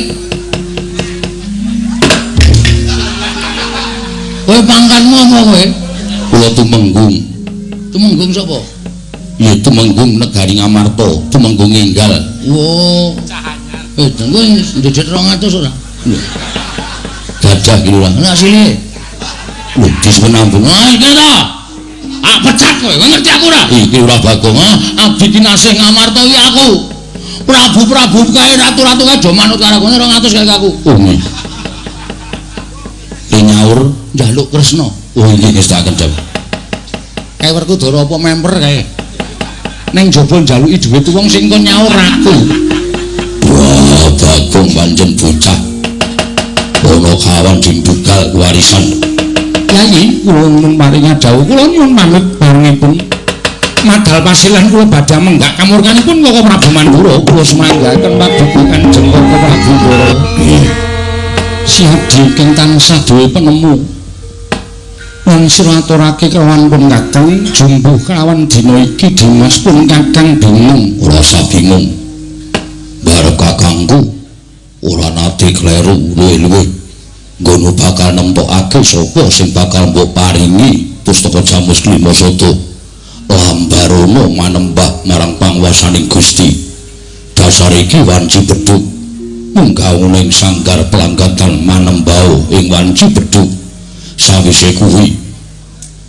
Kowe pangkatmu apa kowe? Kula Tumenggung. Tumenggung sapa? Ya Tumenggung Negari Ngamarta, Tumenggung Enggal. Oh. Kowe ndedhet 200 ora? Lho. Gadah ki lurah. Nek asline. Lho, dismenambung. Ah, iki ta. Ah, pecat kowe. Kowe ngerti aku ora? Iki Lurah Bagong. Ah, abdi kinasih Ngamarta iki aku. Prabu-prabu kae ratu-ratu kae do manut karo aku 200 kae aku. Oh, nggih. Nyaur njaluk Kresna. Oh, iki wis tak kendhep. Kae Werkudara apa memper kae? Ning jaba njaluki dhuwit wong sing kon nyaur aku. Wah, Bagong pancen bocah. Ana kawan sing dugal warisan. Yayi, kula nyuwun paringa dawuh, kula nyuwun pamit barengipun. Madal pasilan kula badhe menggak kamurkanipun Koko Prabu Mandura, kula sumanggaken paduka Kanjeng Koko Prabu Ndara. Siadi ingkang tansah duwe penemu. Lan sira aturake kelawan pun Kakang jumbuh kelawan dina iki Dimas pun Kakang bingung. Ora usah bingung. Barep kakangku ora nate kleru luwih-luwih. Nggono bakal nemtokake sapa sing bakal mbok paringi pustaka Jamus Klima Sada. Lambarono manembah marang panguwasaning Gusti. Dasar iki wanci bedhug munggah ing sanggar pelanggatan manembao ing wanci bedhug. Sawise kuwi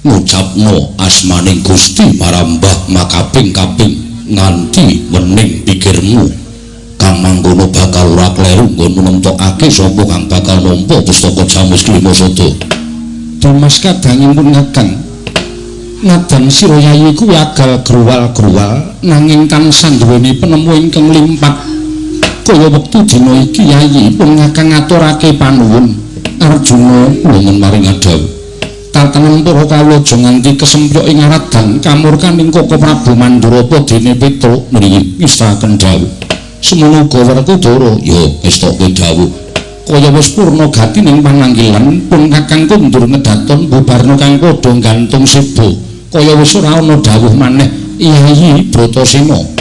ngucapno asmaning Gusti marambah makaping-kaping nganti wening pikirmu kang mangkono bakal ora kleru nggon nemtokake sapa kang bakal nampa pustaka Jamus Klima Sada. Dimas kadangipun Kakang, nadan sira yayi kuwi agal gruwal-gruwal nanging tansah duweni penemu ingkang limpat. Kaya wektu dina iki yayi pun Kakang ngaturake panuwun. Arjuna nuwun maring dawuh. Tatanan para kawula aja nganti kesempyok ing aradang kamurkaning Koko Prabu Mandura apa dene Petruk mriki ngestaken dawuh. Semono uga Werkudara ya ngestokke dawuh. Kaya wis purna gatining pananggilan pun Kakang kundur ngedaton bubarna kang padha gantung seba. Kaya wis ora ana dawuh maneh Yayi Bratasena.